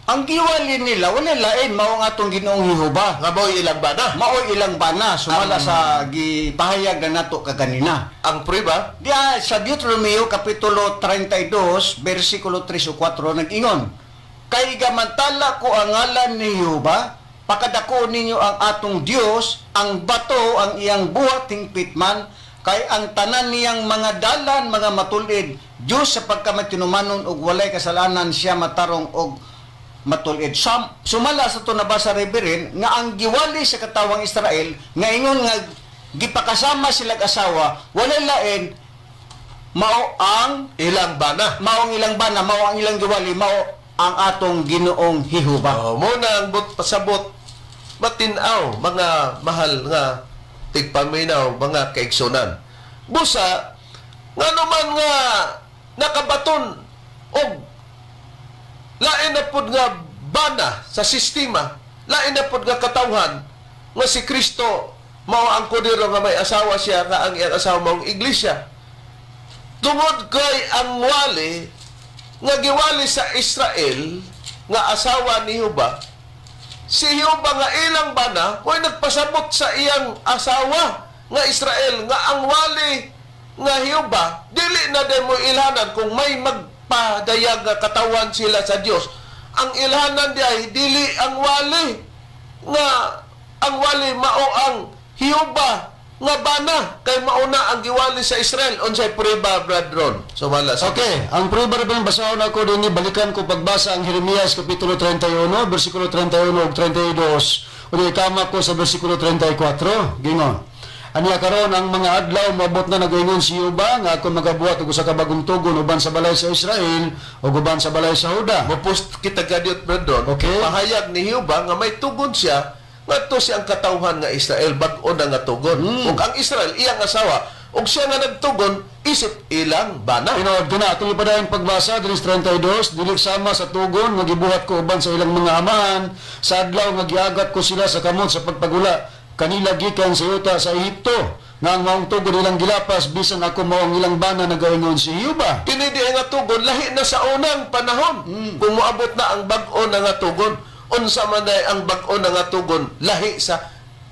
Ang giwali nila wala lain mao ang atong Ginoong Jehova. Nga mao'y ilang bana. Mao'y ilang bana sumala sa gipahayag na nato kaganina. Ang prueba, Diya sa Deuteronomio kapitulo 32 bersikulo 3 o 4 nag-ingon, "Kay gamantala ko ang ngalan ni Jehova, pakadako ninyo ang atong Dios, ang bato ang iyang buhat hingpit man, kay ang tanan niyang mga dalan mga matulid, Dios sa pagkamatinumanon og walay kasalanan siya matarong og matulid." Sumala sa to nabasa, Reverend, nga ang giwali sa katawang Israel nga ingon nga gipakasama sila asawa, walay lain mao ang ilang bana. Mao ang ilang bana, mao ang ilang giwali, mao ang atong Ginoong Jehova. Oh, mo na ang but pasabot matinaw, mga mahal nga tigpaminaw, mga kaigsunan. Busa ngano man nga nakabaton og lain na pud nga bana sa sistema, lain na pud nga katawhan nga si Kristo mao ang kordero nga may asawa siya, nga ang iyang asawa maong iglesia. Tungod kay ang wali nga giwali sa Israel nga asawa ni Jehova, si Jehova nga ilang bana mo'y nagpasabot sa iyang asawa nga Israel nga ang wali nga Jehova dili na din mo ilhanan kung may magpadayag nga katawan sila sa Dios. Ang ilhanan di ay dili ang wali nga ang wali mao ang Jehova nga bana kay mauna ang giwali sa Israel. Unsay prueba, Brad Ron, sumala sa Okay, ang prueba rin basahon ako din, balikan ko pagbasa ang Jeremias kapitulo 31, bersikulo 31 ug 32. Unya ikama ko sa bersikulo 34, gingon. "Aniya karon ang mga adlaw moabot na, nagaingon si Jehova, nga ako magabuhat og usa ka bagong tugon uban sa balay sa Israel ug uban sa balay sa Juda." Mo-post kita gadiot, Brad Ron. Pahayag ni Jehova nga may tugon siya ngadto siyang katawhan nga Israel, bag-o na nga tugon. Ug ang Israel iyang asawa ug siya nga nagtugon isip ilang bana. Tinuod ko na, atong ipadayon pagbasa, dinis 32, "Dili sama sa tugon nga gibuhat ko uban sa ilang mga amahan, sa adlaw nga giagat ko sila sa kamot sa pagpagula, kanila gikan sa yuta sa Ehipto, nga ang maong tugon ilang gilapas, bisan ako mao ang ilang bana, nagaingon si Jehova." Kini di nga tugon lahi na sa unang panahon. Kung moabot na ang bag-o na nga tugon, unsa man day ang bag-o na nga tugon lahi sa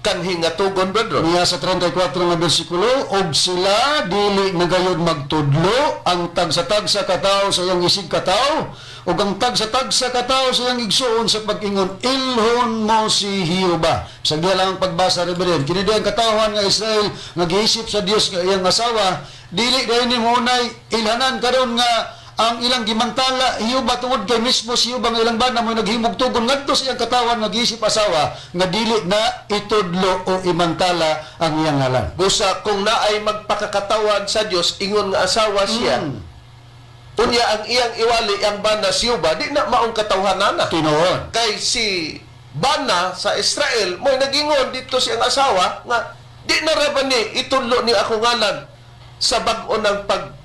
kanhi nga tugon, Brad Ron? Niya sa 34 nga bersikulo, "Og sila dili na gayod magtudlo ang tagsa-tagsa katawo sa iyang isig katawo ug ang tagsa-tagsa katawo sa iyang igsuon sa pag-ingon, 'Ilhon mo si Jehova.'" Sa diya lang ang pagbasa, Reverend. Kini diha ang katawhan nga Israel nga giisip sa Dios nga iyang asawa, dili dayon ni unay ilhanan karon nga ang ilang gimantala Jehova tungod kay mismo si Jehova nga ilang bana mo naghimog tugon ngadto sa iyang katawan nga giisip asawa nga dili na itudlo o imantala ang iyang ngalan. Busa kung naay magpakakatawan sa Dios ingon nga asawa siya, unya ang iyang iwali ang bana si Jehova, di na maong katawhanana. Tinuod. Kay si bana sa Israel mo'y nagingon dito siyang asawa nga di na ra ba ni itudlo ni ako ngalan sa bag-o ng pagtudlo.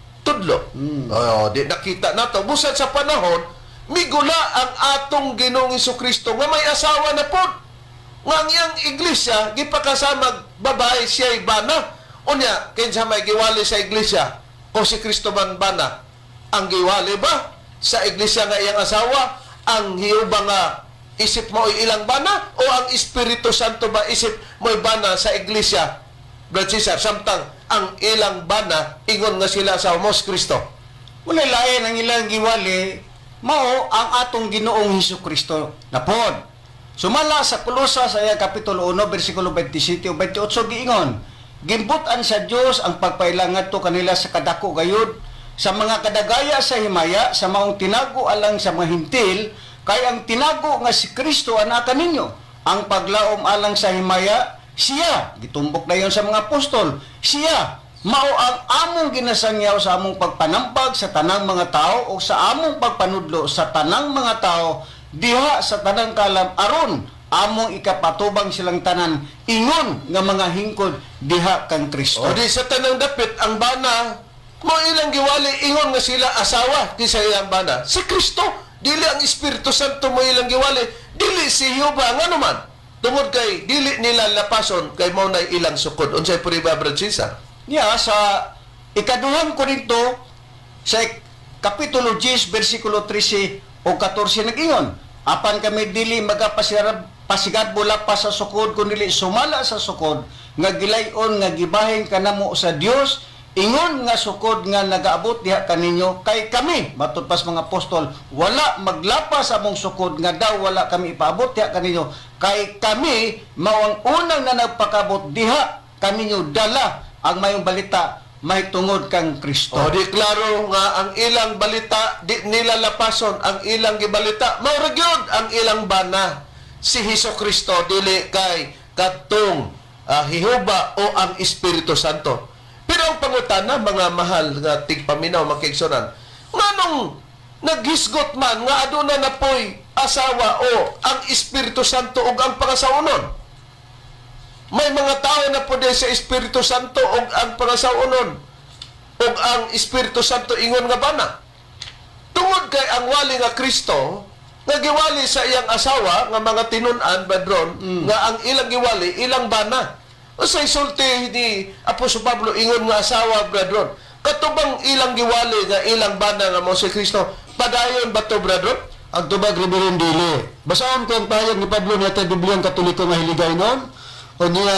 Oh, di nakita nato busa sa panahon migula ang atong Ginoong Kristo nga may asawa na pod nga ang iyang iglesia gipakasamag babae, siya'y bana. Unya kinsa may giwali sa iglesia kung si Kristo man bana? Ang giwali ba sa iglesia nga iyang asawa ang Jehova nga isip mo ilang bana o ang Espiritu Santo ba isip mo'y bana sa iglesia, Brad Cesar, samtang ang ilang bana ingon nga sila sa Mos Kristo? Wala lain ang ilang giwali mao ang atong Ginoong Hesus Kristo napod. Sumala sa Kolosas ay kapitulo 1 bersikulo 27 ug 28 giingon, "Gimbut-an sa Dios ang pagpaila ngadto kanila sa kadako gayud sa mga kadagaya sa himaya sa maong tinago alang sa mga hintil, kay ang tinago nga si Kristo anaka ninyo ang paglaom alang sa himaya." Siya gitumbok dayon sa mga apostol, siya mao ang among ginasangyaw sa among pagpanampag sa tanang mga tao o sa among pagpanudlo sa tanang mga tao diha sa tanang kalam aron among ikapatubang silang tanan ingon nga mga hingkod diha kang Kristo. O di sa tanang dapit ang bana mo ilang giwali ingon nga sila asawa kinsa ilang bana? Si Kristo. Dili ang Espiritu Santo mo ilang giwali, dili si Jehova. Ngano man? Tungod kay dili nila lapason kay mao na ilang sukod. Unsay prueba, Brad Cesar? Niya sa ikaduhang Korinto sa kapitulo 10 bersikulo 13 o 14 nag-ingon, Apan kami dili magapasigadbo lapas sa sukod kun dili sumala sa sukod nga gilayon nga gibahin kanamo sa Dios, ingon nga sukod nga nagaabot diha kaninyo, kay kami, matud pas mga apostol, wala maglapas sa among sukod nga daw wala kami ipaabot diha kaninyo, kay kami mao ang unang na nagpakabot diha kaninyo dala ang mayong balita mahitungod kang Kristo. O di klaro nga ang ilang balita di nila lapason ang ilang gibalita, mao ra gyud ang ilang bana si Hesus Kristo, dili kay katong Jehova o ang Espiritu Santo. Pero ang pangutana, mga mahal nga tigpaminaw, makiigsunan, nganong naghisgot man nga aduna na poy asawa o ang Espiritu Santo ug ang pangasawon? May mga tao na po sa Espiritu Santo ug ang pangasawon ug ang Espiritu Santo ingon nga bana. Tungod kay ang wali nga Kristo nga giwali sa iyang asawa nga mga tinun-an, Badron, nga ang ilang giwali ilang bana. Unsay sulti ni Apostol Pablo ingon nga asawa, Bradron? Katubang ilang giwali nga ilang bana nga mo si Kristo, padayon ba to, Bradron? Ang tubag, Reverend, dili. Basahon ko ang pahayag ni Pablo niya tayo Bibliang Katoliko nga hiligay nun. O niya,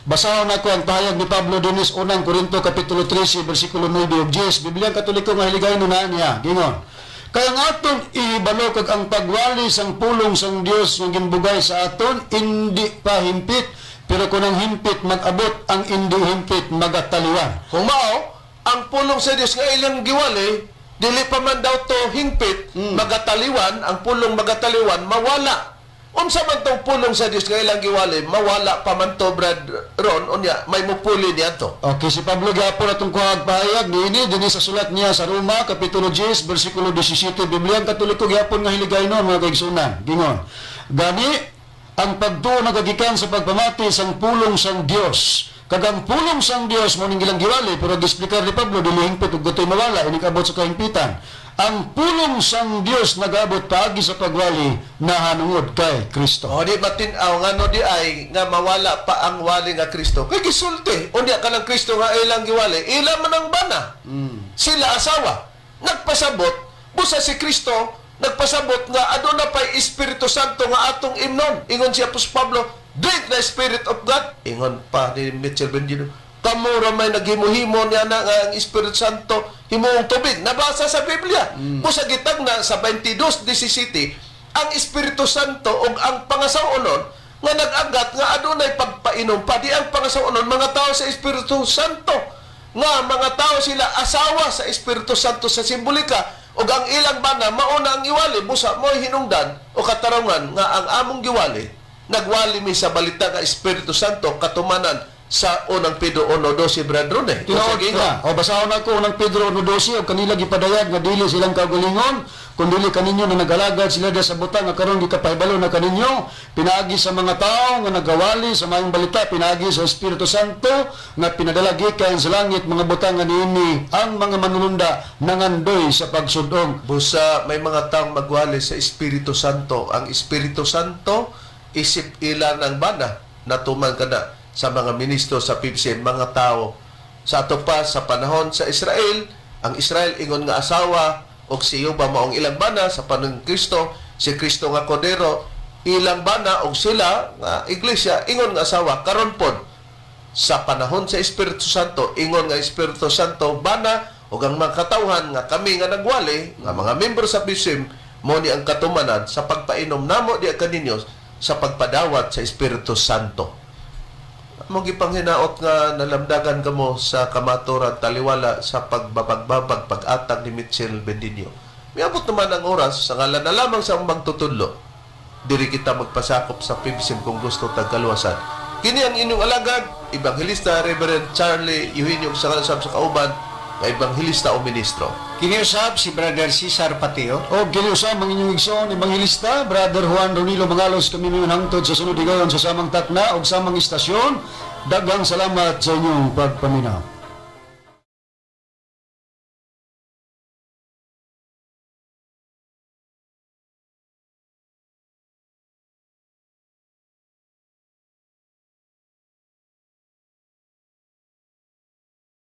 basahon ako ang pahayag ni Pablo dinis unang Korinto Kapitulo 13, versikulo 9 ug 10. Bibliang Katoliko nga hiligay nun na niya. Gingon. Kaya ang aton ihibalo kag ang pagwali sang pulong sang Dios nga ginbugay sa aton hindi pa himpit, pero kung ang himpit mag-abot, ang hindi himpit magataliwan. Kung mao, ang pulong sa Dios nga ilang giwali, dili pa man daw to hingpit, magataliwan, ang pulong magataliwan, mawala. Unsa man tong pulong sa Dios nga ilang giwali, mawala pa man to, Brad Ron, unya, may mupuli niya to? Okay, si Pablo gyapon atong kuhag pahayag niini dinhi sa sulat niya sa Roma kapitulo 10 bersikulo 17. Biblia ang Katoliko gyapon nga hiligaynon, mga kaigsunan. Gingon. Gani ang pagtuo nagagikan sa pagpamati sang pulong sang Dios. Kag ang pulong sang Dios mo ning ilang giwali, pero giexplikar ni Pablo dili hingpit ug gutoy mawala inikabot sa kahimpitan. Ang pulong sang Dios nagabot paagi sa pagwali nahanungod kay Kristo. O di matin-aw ngano di ay nga mawala pa ang wali nga Kristo? Kay gisulti, unya kanang Kristo nga ilang giwali, ila man ang bana. Sila asawa. Nagpasabot, busa si Kristo nagpasabot nga aduna pay Espiritu Santo nga atong imnon. Ingon si Apostol Pablo, "Drink the Spirit of God." Ingon pa ni Mitchell Benjino, kamo ra may naghimo-himo niya na nga ang Espiritu Santo himuong tubig. Nabasa sa Biblia. Busa gitagna sa 22:17 ang Espiritu Santo ug ang pangasawonon nga nag-agat nga adunay pagpainom pa di ang pangasawonon mga tao sa Espiritu Santo, nga mga tao sila asawa sa Espiritu Santo sa simbolika ug ang ilang bana mauna ang iwali. Busa mo'y hinungdan o katarungan nga ang among giwali, nagwali mi sa balita nga Espiritu Santo, katumanan sa unang Pedro 1:12, Brad Ron eh. Tinuod ka. O basahon ako unang Pedro 1:12, og kanila gipadayag nga dili silang kaugalingon kun dili kaninyo na nagalagad sila diha sa butang nga karon gikapahibalo na kaninyo pinaagi sa mga tawo nga nagawali sa maayong balita pinaagi sa Espiritu Santo nga pinadala gikan sa langit, mga butang nga niini ang mga manulunda nangandoy sa pagsudong. Busa may mga taong magwali sa Espiritu Santo. Ang Espiritu Santo isip ila ng bana, natuman ka na sa mga ministro sa PBC, mga tao. Sa ato pa sa panahon sa Israel, ang Israel ingon nga asawa og si Juba maong ilang bana. Sa panahon ni Kristo, si Kristo nga Kordero ilang bana og sila nga iglesia ingon nga asawa. Karon pod sa panahon sa Espiritu Santo, ingon nga Espiritu Santo bana ug ang mga katawhan nga kami nga nagwali nga mga membro sa PCM, mo ni ang katumanan sa pagpainom namo diya kaninyo sa pagpadawat sa Espiritu Santo. Among gipanghinaot nga nalamdagan kamo sa kamaturan taliwala sa pagbabagbabag pag-atag ni Mitchell Bendinio. Miabot naman ang oras sa ngalan na lamang sa among magtutudlo. Diri kita magpasakop sa PIBSIM kung gusto tagkaluwasan. Kini ang inyong alagad, Ebanghelista Reverend Charlie Eugenio, sa ngalan sa kauban nga ebanghelista o ministro. Kiniusab si Brother Cesar Pateo. O kiniusab ang inyong igsoon, Ebanghelista, Brother Juan Ronilo Mangalos, kami ngayon hangtod sa sunod higayon sa samang takna o samang istasyon. Daghang salamat sa inyong pagpaminaw.